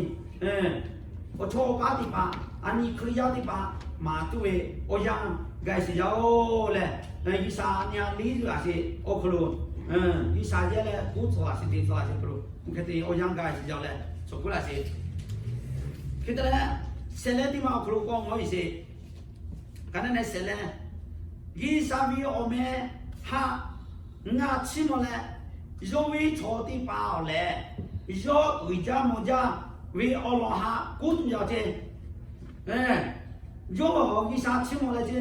awˬ chawˇ awˬ paˉ teˇ hpaˍ a nyi Hkriꞈ yaˇ teˇ hpaˍ maˍ tuˬ ve awˬ yanˇ g'a shiˍ yaˇ-oˬ leh, G'uiˬsha a nyi ha liˇ yuˬ laˇ sheˍ awˬ hk'aw lo G'uiˬsha yehˇ leh k'oˆ tcuh laˇ sheˍ te tcuh laˇ sheˍ hk'aw lo hk'e te awˬ yanˇ g'a shiˍ yaˇ-oˬ leh, chi k'oˆ laˇ sheˍ. Hk'e te leh, shehˍ leh teˇ ma awˬ hk'aw lo k'awꞈ mawˇ-e sheˍ. Ka naˉ neh shehˍ leh, G'uiˬsha ve awˬ meh haꞈ ngaˬ chiˇ mvuh leh, yawˇ ve chaw teˇ hpaˍ-oˬ lehˬ, yawˇ uiˍ jaˇ mvuh jaˇ ve awˬ lawn haꞈ k'oˆ tuˬ yaˇ ce. Yawˇ G'uiˬsha chiˇ mvuh leh ce,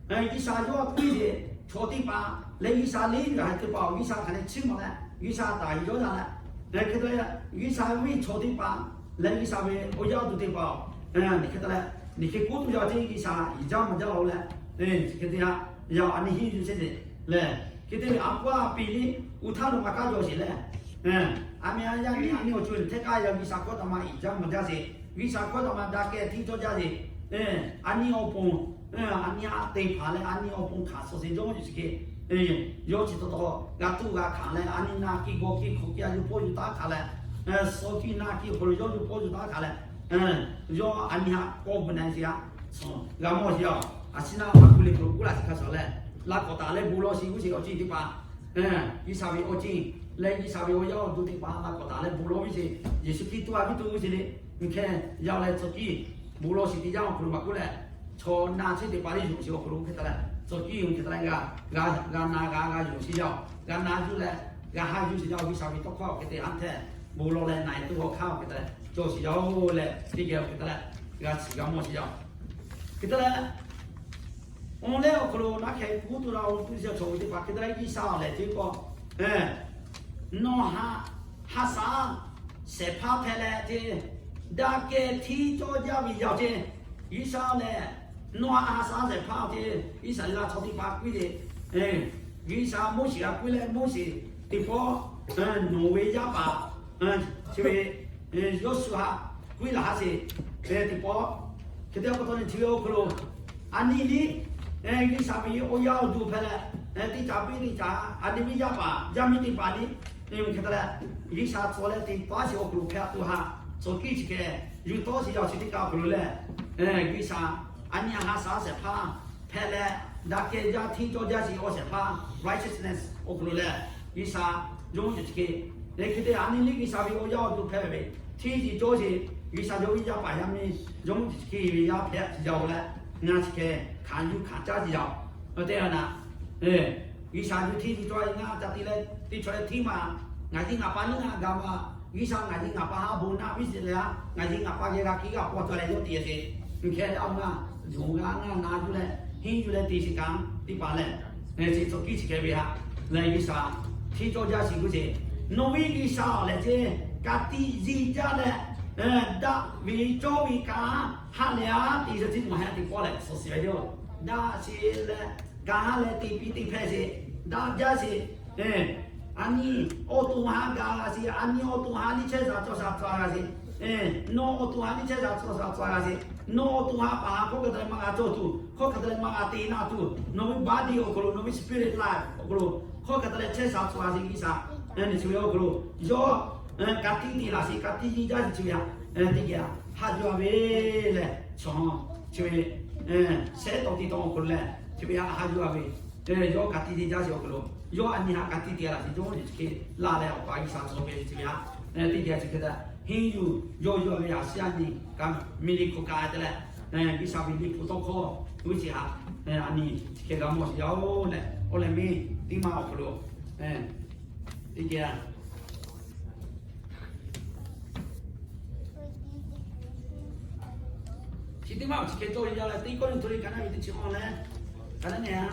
G'uiˬsha yawˇ piˇ sheˍ chaw teˇ hpaˍ leh G'uiˬsha liˇ g'a teˇ hpaˍ-oˬ, G'uiˬsha hk'aˬ leh chiˇ mvuh leh G'uiˬsha taˍ yuˬ yawˇ yaˇ leh, hk'e te G'uiˬsha ve chaw teˇ hpaˍ leh G'uiˬsha ve awˬ yaˇ awˬ duˬ teˇ hpaˍ-oˬ, hk'e te leh, nyi hk'e k'oˆ tuˬ yaˇ ce, G'uiˬsha uiˍ jaˇ mvuh jaˇ la-oˬ leh, hk'e te yaˇ, yaˇ a nyi henˇ yuˬ chehˇ sheˍ leh, hk'e te ve a k'oˆ a piˇ liˇ uˉ htaˇ lo maˇ kaˇ jaw sheˍ leh, a meh a yaˇ nyi a nyi awˬ co-e hteˇ k'aˇ yaˇ G'uiˬsha hkawˇ htaꞈ ma uiˍ jaˇ mvuh jaˇ sheˍ, G'uiˬsha hkawˇ htaꞈ ma daꞈ kehˬ hteˇ cawˇ jaˇ sheˍ, a nyi awˬ pon, a nyi a te hpaˍ leh a nyi awˬ pon hkanˍ suh sheˍ Jawˇmawˇ Yeˍsuˆ Hkriꞈ yawˇ chi taw taw g'a tuˇ g'a hkanˍ leh, a nyi na kiˇ g'aw kiˇ hk'awꞈ kiˇ a yuˬ hpawˇ yuˬ taˉ hkanˍ leh, suh kiˇ na kiˇ awˬ hk'aw lo yawˇ yuˬ hpawˇ yuˬ taˉ hkanˍ leh, yawˇ a nyi haꞈ k'awˇ gu na sheˍ a, g'a mawˇ sheˍ yaˇ-oˬ. A shinˉ naˆ a ku le hk'aw lo k'oˆ laˇ sheˍ hk'a shuˍ leh, laꞈ k'awꞈ taˍ leh bon lawˬ sheˍ g'uˇ sheˍ awˬ ceuˬ teˇ hpaˍ, G'uiˬsha ve awˬ ceuˬ leh G'uiˬsha ve awˬ yaˇ awˬ duˬ teˇ hpaˍ laꞈ k'awꞈ taˍ leh bon lawˬ g'uˇ sheˍ, Yeˍsuˆ Hkriꞈ tuˇ a viˉ tuˬ g'uˇ sheˍ le, nyi hk'e yaˇ-oˬ leh tcuh kiˇ bon lawˬ sheˍ teˇ yanˇ awˬ hk'aw lo maˇ k'oˆ leh, chaw na chi teˇ hpaˍ le yonˍ sheˍ awˬ hk'aw lo hk'e te leh, tcuh kiˇ yonˍ hk'e te leh g'a, g'a na g'a g'a yonˍ sheˍ yaˇ-oˬ. G'a na yuˬ leh g'a haꞈ yuˬ sheˍ yaˇ-oˬ. G'uiˬsha ve tawˇ hkawˇ hk'e te a hpehꞈ bon lawˬ leh na e tuˬ awˬ hk'aˇ hk'e te leh cawˬ sheˍ yaˇ-oˬ leh, teˇ geh hk'e te leh g'a shiˍ g'a mawˇ sheˍ yaˇ-oˬ. Hk'e te leh, awˬ leh awˬ hk'aw lo naˉ hk'e k'oˆ tuˬ la-oˬ, tuˇ sheˍ chaw teˇ hpaˍ hk'e te leh G'uiˬsha-oˬ lehˬ ce k'o, nawˬ haꞈ ha shaˉ shehˍ hpaˇ hpehꞈ leh ce, daꞈ kehˬ hteˇ cawˇ jaˇ ve yaˇ ce. G'uiˬsha lehˬ, nawˬ haꞈ ha shaˉ shehˍ hpaˇ ce, Iˉsaˍreˍlaˆ chaw teˇ hpaˍ piˇ le. G'uiˬsha Moˉseˍ g'a piˇ leh Moˉseˍ teˇ pawˆ nawˬ ve yaˇ paˍ chi ve Yawˇsuˆ haꞈ piˇ laˇ ha sheˍ. Teˇ pawˆ hk'e te pa taw nyi chi ve awˬ hk'aw lo, a nyi liˇ G'uiˬsha ve awˬ yaˇ awˬ duˬ hpehꞈ leh, teˇ caꞈ piˇ teˇ caꞈ a nyi ve yaˇ paˍ yaˇ miˇ teˇ hpaˍ liˇ, hk'e te leh G'uiˬsha tcuh leh teˇ pawˆ sheˍ awˬ hk'aw lo hpehꞈ tuˬ haꞈ tcuh kiˇ chi hk'e yuˬ tawˆ sheˍ yaˇ-oˬ. Chi teˇ kaꞈ awˬ hk'aw lo lehˬ, G'uiˬsha a nyi ha shaˉ shehˍ hpaˇ hpehꞈ leh, daꞈ kehˬ jaˇ hteˇ cawˇ jaˇ sheˍ awˬ shehˍ hpaˇ righteousness awˬ hk'aw lo lehˬ, G'uiˬsha Jawˇmawˇ Yeˍsuˆ Hkriꞈ lehˬ hk'e te a nyi liˇ G'uiˬsha ve awˬ yaˇ awˬ duˬ hpehꞈ ve hteˇ cawˇ sheˍ, G'uiˬsha ve awˬ yaˇ paˍ yaˇ miˇ Jawˇmawˇ Yeˍsuˆ Hkriꞈ ve yaˇ hpehꞈ yaˇ-oˬ leh, ngaˬ chi hk'e hkanˍ yuˬ hkanˍ caˇ sheˍ yaˇ-oˬ. Te a naˍ, G'uiˬsha yuˬ hteˇ cawˇ ngaˬ ca te leh teˇ chaw leh hteˇ maˇ, ngaˬ hui ngaˬ pa nyiˇ ngaˬ gaˬ ma, G'uiˬsha ngaˬ hui ngaˬ pa haˉ bon naˆ viˉ sheˍ leh a, ngaˬ hui ngaˬ pa geh g'a kiˇ g'a paw cawˬ leh yawˇ te sheˍ. Nyi hk'e a ngaˬ yonˍ g'a ngaˬ na yuˬ leh henˇ yuˬ leh te sheˍ kaꞈ teˇ hpaˍ lehˬ, chi tcuh kiˇ chi hk'e ve haꞈ lehˬ G'uiˬsha hteˇ cawˇ jaˇ sheˍ g'uˇ sheˍ. Nawˬ ve G'uiˬsha-oˬ lehˬ ce, ka tiꞈ yiˇ jaˇ leh, daꞈ ve cawˇ ve kaꞈ ha lehˬ a te sheˍ teˇ maˬ ha teˇ pawˆ lehˬ suh shiˍ ve yoˬ. Daꞈ sheˍ leh, gaˬ ha leh te piˇ te hpehꞈ sheˍ, daꞈ jaˇ sheˍ. A nyi awˬ to ha gaˬ g'a sheˍ, a nyi awˬ to ha liˇ chehˇ shaˍ cawˬ shaˍ cawˬ g'a sheˍ. Nawˬ awˬ to ha liˇ chehˇ shaˍ cawˬ shaˍ cawˬ g'a sheˍ. Nawˬ awˬ to ha paˍ hk'aw hk'e te leh maˇ g'a cawˬ tuˬ, hk'aw hk'e te leh maˇ g'a te naˆ tuˬ, nawˬ ve body awˬ hk'aw lo, nawˬ ve spirit life awˬ hk'aw lo hk'aw hk'e te leh chehˇ shaˍ cawˬ g'a sheˍ G'uiˬsha. Nyi chi ve awˬ hk'aw lo yawˇ ka tiꞈ te laˇ sheˍ, ka tiꞈ yiˇ jaˇ sheˍ chi ve haꞈ teˇ geh haꞈ yuˬ a ve lehˬ, chi ve shehˉ tawˇ tiˇ tawˇ awˬ hk'aw lo lehˬ, chi ve haꞈ haꞈ yuˬ a ve, yawˇ ka tiꞈ te jaˇ sheˍ awˬ hk'aw lo, yawˇ a nyi haꞈ ka tiꞈ te laˬ sheˍ, yawˇ chi hk'e laˬ leh awˬ pa G'uiˬsha tcuh ve chi ve haꞈ teˇ geh chi hk'e te, henˇ yuˬ yawˇ yuˬ a ve a shiˉ a nyi kaꞈ miˬ liꞈ hpu kaꞈ te leh, G'uiˬsha ve liꞈ hpu tawˇ hkawˇ g'uˇ chi haꞈ a nyi chi hk'e g'a mawˬ sheˍ yaˇ-oˬ leh, awˬ leh miˇ teˇ maˇ awˬ hk'aw lo teˇ geh Chi teˇ maˇ awˬ chi hk'e cawˇ ve yaˇ leh, teˇ kawˇ nyi hto le ka naˉ ve teˇ chi awˬ leh, ka naˉ nehˬ a,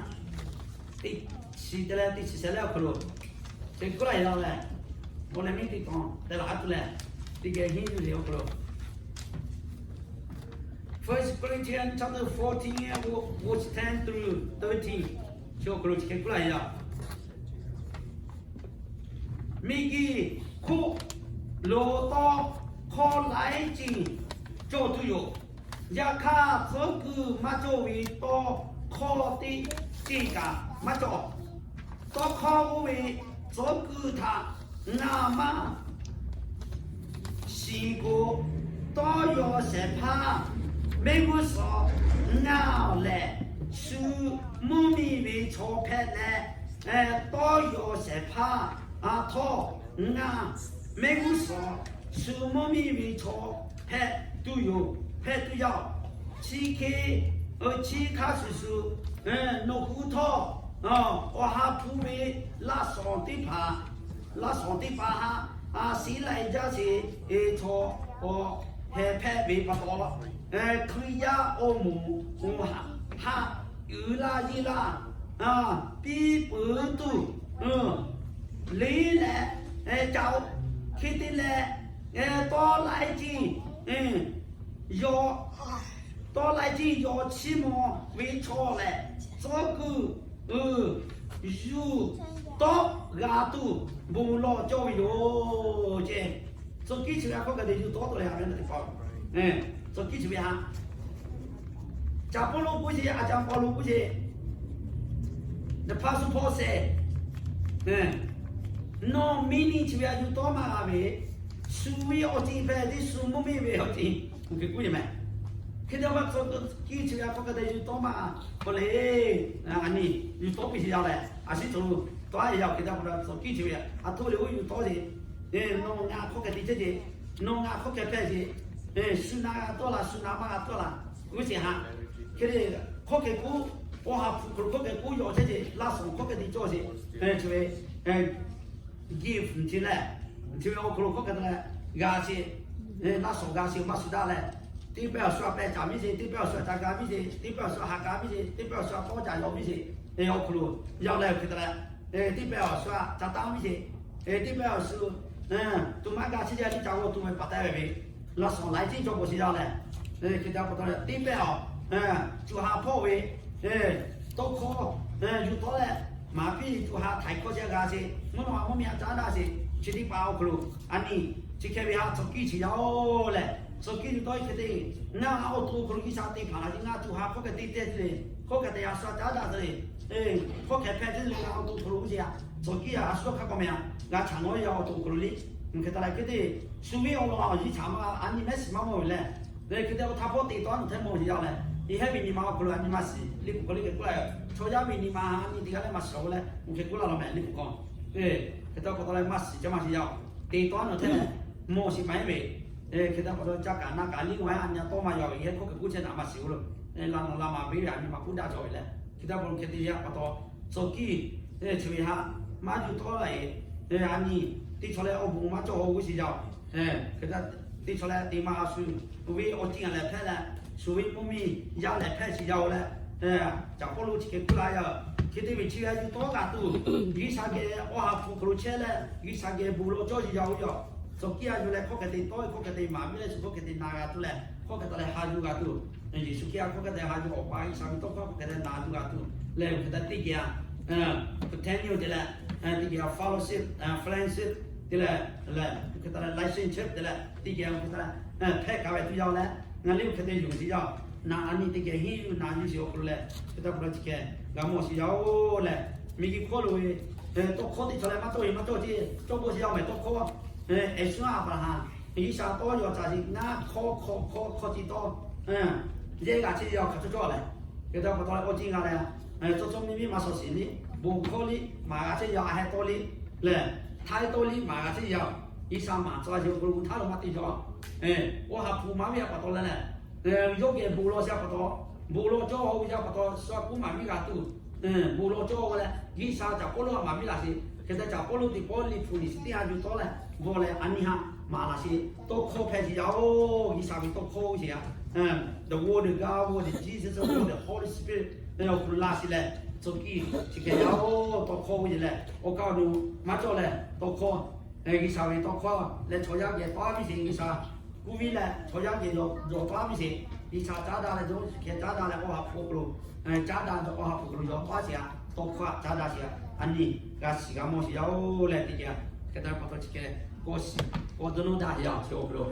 teˇ chi te leh teˇ chi shehˍ leh awˬ hk'aw lo, teˇ kawˇ la yaˇ leh, awˬ leh miˇ teˇ tawˇ te laˬ a tuˬ leh, teˇ geh henˇ yuˬ ve awˬ hk'aw lo, First Corinthians chapter fourteen, verse ten through thirteen, chi awˬ hk'aw lo chi hk'e k'oˆ laˇ yaˇ. Miˬguiˬ hk'oˆ lo tawˇ hkawˇ laiˉ ceuˬ cawˬ tuˬ yoˬ. Yaꞈ hk'aˇ, tcuhˉ kuiˬ maˇ cawˬ ve tawˇ hkawˇ teˇ ceuˬ kaꞈ maˇ cawˬ. Tawˇ hkawˇ oˇ ve tcuhˉ kuiˬ htaꞈ ngaˬ maˇ shiˍ k'o, tawˇ yaw shehˍ hpaˇ mehˆ g'uˇ suhˍ ngaˬ lehˬ, shu mvuhˇ miˬ ve chaw hpehꞈ leh, tawˇ yaw shehˍ hpaˇ a htawˇ ngaˬ mehˆ g'uˇ suhˍ shu mvuhˇ miˬ ve chaw hpehꞈ tuˬ yoˬ, hpehꞈ tuˬ yaˇ-oˬ. Chi hk'e chi hk'a shuˍ shuˍ, nawˬ hui htawˇ Awˬ ha hpu ve laˇ shawˍ teˇ hpaˍ, laˇ shawˍ teˇ hpaˍ haꞈ a shiˉ laiˉ jaˇ sheˍ, e chaw awˬ heh hpehꞈ ve pa taw, Hkriꞈ yaˇ awˬ moˍ haꞈ uiˍ laˇ yeˇ laˇ, piˇ peuˬ tuˬ le leh, ca-o, hk'e te leh, tawˇ laiˉ ceuˬ, yawˇ tawˇ laiˉ ceuˬ yawˇ chiˇ mvuh ve chaw lehˬ, tcuhˉ kuiˬ yuˬ tawˆ g'a tuˬ bon lawˬ cawˇ ve yoˬ ceˇ. Tcuhˉ kiˇ chi ve a hkawˇ hk'a te yuˬ tawˆ tuˬ leh a ve teˇ hpaˍ, tcuhˉ kiˇ chi ve haꞈ, Caˍ Pawˇluꞈ k'oˆ sheˍ, a caˍ Pawˇluꞈ k'oˆ sheˍ, the Apostle Paul said, nawˬ miˇ nyi chi ve a yuˬ tawˆ maˇ g'a ve, shu ve awˬ ceuˬ hpehꞈ tiˉ shu mvuhˇ miˬ ve awˬ ceuˬ, oˇ hk'e k'oˆ ve mehˍ. Hk'e te a ma tcuhˉ kiˇ chi ve a hkawˇ hk'a te yuˬ tawˆ maˇ k'oˆ le, a nyi yuˬ tawˆ piˇ sheˍ yaˇ leh, a shu tcuhˉ lo tawˆ a yaˇ hk'e te a pa taw tcuhˉ kiˇ chi ve a htoˆ le oˇ yuˬ tawˆ sheˍ. Nawˬ ngaˬ hkawˇ hk'e te chehˇ ce, nawˬ ngaˬ hkawˇ hk'e hpehꞈ ce, shu na g'a tawˆ la, shu na maˇ g'a tawˆ la, g'uˇ sheˍ haꞈ. Hk'e te hkawˇ hk'e k'oˆ, awˬ ha hpu hk'aw lo hkawˇ hk'e k'oˆ yaw chehˇ ce, laˇ shawˍ hkawˇ hk'e te cawˇ sheˍ, chi ve gift chi leh, chi ve awˬ hk'aw lo hkawˇ hk'e te leh g'a sheˍ, laˇ shawˍ g'a sheˍ maˇ shu daꞈ leh, teˇ pehˇ awˬ shu a pehˇ caˍ miˇ sheˍ, teˇ pehˇ awˬ shu a ca ga miˇ sheˍ, teˇ pehˇ awˬ shu a ha ga miˇ sheˍ, teˇ pehˇ awˬ shu a tawˇ caˍ yaw miˇ sheˍ, awˬ hk'aw lo yaˇ leh hk'e te leh, teˇ pehˇ awˬ shu a ca taˇ miˇ sheˍ, teˇ pehˇ awˬ shu tuꞈ maˇ ga chi yaˇ teˇ ca g'aw tuˬ ve paˍ taˇ ve ve, laˇ shawˍ laiˉ ceuˬ cawˇ k'o sheˍ yaˇ leh, hk'e te a pa taw teˇ pehˇ awˬ, co ha hpawˇ ve tawˇ hkawˇ yuˬ tawˆ leh, maˍ piˇ co ha htaiˍ hkawˇ sheˍ g'a sheˍ, mvuhˇ naw ma mvuhˇ miˬ a caˉ daꞈ sheˍ, chi teˇ hpaˍ awˬ hk'aw lo a nyi chi hk'e ve haꞈ tcuhˉ kiˇ chi yaˇ-oˬ leh, tcuhˉ kiˇ yuˬ tawˆ hk'e te, ngaˬ awˬ to awˬ hk'aw lo G'uiˬsha te hpanˍ laˇ ce, ngaˬ co ha hkawˇ hk'e te te te le, hkawˇ hk'e te a shu a caˉ daꞈ te le, hkawˇ hk'e hpehꞈ te le, ngaˬ awˬ to awˬ hk'aw lo uˇ ce a, tcuhˉ kiˇ a shu hk'a k'awꞈ meh a, g'a chaꞈ nawˉ yaˇ awˬ to awˬ hk'aw lo le, hk'e te leh hk'e te, shu ve awˬ lawn a awˬ yiˇ chaꞈ maˇ a nyi mehˉ shiˍ maˇ mawˬ ve leh, hk'e te awˬ htaˇ hpawˇ te tawˆ a nawˬ hteˇ mawˬ sheˍ yaˇ leh, yehˇ ve nyi ma awˬ hk'aw lo a nyi ma shiˍ, liꞈ hpu hk'aw lo hk'e k'oˆ laˇ, chaw yaˇ ve nyi ma a nyi teˇ g'aˇ leh maˇ shiˍ-oˬ leh, oˇ hk'e k'oˆ laˇ law meh liꞈ hpu hk'aw. Hk'e te a pa taw leh maˇ shiˍ ca maˇ shiˍ yaˇ, te tawˆ a nawˬ hteˇ mawˬ shiˍ maˇ heˆ ve, hk'e te a pa taw ca kaꞈ na kaꞈ liˇ wa a nyi a tawˇ maˇ yaw ve yehˇ hkawˇ hk'e k'oˆ chehˇ naꞈ maˇ shiˍ-oˬ lo, la nawˬ la maˍ piˇ ve a nyi ma k'oˆ daꞈ cawˬ ve leh, hk'e te a pa taw hk'e te yaˇ pa taw, tcuhˉ kiˇ chi ve haꞈ maˇ yuˬ tawˆ la e, a nyi teˇ chaw leh awˬ bon maˇ cawˬ-oˬ g'uˇ sheˍ yaˇ-oˬ. Hk'e te teˇ chaw leh te maˇ a shu, ve awˬ ceuˬ a lehˬ hpehˇ leh, shu ve mvuhˇ miˬ yaˇ lehˬ hpehˇ sheˍ yaˇ-oˬ leh, Caˍ Pawˇluꞈ chi hk'e k'oˆ laˇ yaˇ, hk'e te ve chi ve a yuˬ tawˆ g'a tuˬ, G'uiˬsha geh awˬ ha hpu hk'aw lo chehˇ leh G'uiˬsha geh bon lawˬ cawˇ sheˍ yaˇ-oˬ yaˇ, tcuhˉ kiˇ a yuˬ leh hkawˇ hk'e te tawˆ, hkawˇ hk'e te maˍ piˇ leh shu hkawˇ hk'e te na g'a tuˬ leh, hkawˇ hk'e te leh ha yuˬ g'a tuˬ, Yeˍsuˆ Hkriꞈ a hkawˇ hk'e te ha yuˬ, awˬ pa G'uiˬsha ve tawˇ hkawˇ hk'e te na yuˬ g'a tuˬ leh, hk'e te teˇ geh a, fraternal te leh, teˇ geh a fellowship, friendship te leh, leh hk'e te leh relationship te leh teˇ geh a hk'e te leh, hpehˇ kaꞈ ve tuˬ yaˇ-oˬ leh, ngaˬ liˇ hk'e te yonˍ sheˍ yaˇ, naꞈ a nyi teˇ geh henˇ yuˬ na yuˬ sheˍ awˬ hk'aw lo leh, hk'e te a pa taw chi hk'e g'a mawˬ sheˍ yaˇ-oˬ leh, miˬguiˬ hk'oˆ lo ve tawˇ hkawˇ teˇ chaw leh maˇ cawˇ ve maˇ cawˇ ce, cawˇ k'o sheˍ yaˇ mehˍ tawˇ hkawˇ, Eˍsuˆ Aˍbraˍhanˍ G'uiˬsha tawˇ yaw ca sheˍ ngaˇ hkawˇ hkawˇ hkawˇ hkawˇ ci tawˇ, yehˇ g'a chehˇ yaˇ hk'aˬ cawˇ cawˇ lehˬ, hk'e te pa taw leh awˬ ceuˬ g'a leh, tcuh tcuh miˇ miˇ maˇ shawˍ shiˍ liˇ, bon hkawˇ liˇ maˍ g'a chehˇ yaˇ, a heh tawˇ liˇ lehˬ, htaiˇ tawˇ liˇ maˍ g'a chehˇ yaˇ, G'uiˬsha maˍ tcuh a yeˬ awˬ hk'aw lo htaˇ lo maˇ te yaˇ. Awˬ ha hpu maˇ ve a pa taw leh lehˬ, yawˇ geh bon lawˬ sheˍ a pa taw, bon lawˬ cawˇ ve a pa taw, shu a kuˉ maˍ miˇ g'a tuˬ, bon lawˬ cawˇ ve leh, G'uiˬsha caˍ Pawˇluꞈ a maˍ miˇ laˬ sheˍ. Hk'e te caˍ Pawˇluꞈ teꞈ pawˆ liꞈ hpu liꞈ shiˍ teˇ ha yuˬ tawˇ leh, bvuhꞈ leh a nyi ha maˍ laˬ sheˍ. Tawˇ hkawˇ hpehꞈ sheˍ yaˇ oˬ, G'uiˬsha ve tawˇ hkawˇ sheˍ yaˇ. The Word of God, the Jesus of God, the Holy Spirit, awˬ hk'aw lo laˬ sheˍ leh, tcuh kiˇ chi hk'e yaˇ oˬ, tawˇ hkawˇ ve lehˬ awˬ kaˍ awˬ nu maˇ cawˇ leh tawˇ hkawˇ, G'uiˬsha ve tawˇ hkawˇ leh chaw yaˇ geh tawˇ a piˇ sheˍ. G'uiˬsha kuˇ viˉ leh chaw yaˇ geh yawˬ tawˇ a piˇ sheˍ. G'uiˬsha caˉ daꞈ leh yawˇ chi hk'e caˉ daꞈ leh awˬ ha hpu awˬ hk'aw lo, caˉ daꞈ ve awˬ ha hpu awˬ hk'aw lo yawˬ paˇ sheˍ a. Tawˇ hkawˇ a caˉ daꞈ sheˍ a. A nyi g'a shiˍ g'a mawˬ sheˍ yaˇ oˬ leh teˇ geh, hk'e te pa taw chi hk'e kawˇ shiˍ kawˇ dawˇ nawˇ daꞈ yaˇ chi awˬ hk'aw lo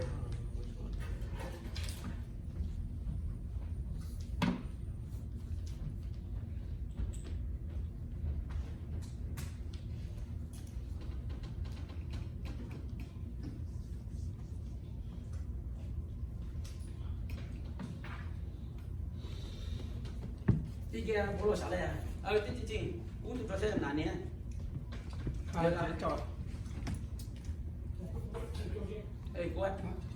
teˇ geh awˬ hk'aw lo shaˍ leh, a ve teˇ ceuˬ ceuˬ uˉ tuˬ tawˇ chehˇ naˍ nyi a, k'oˆ a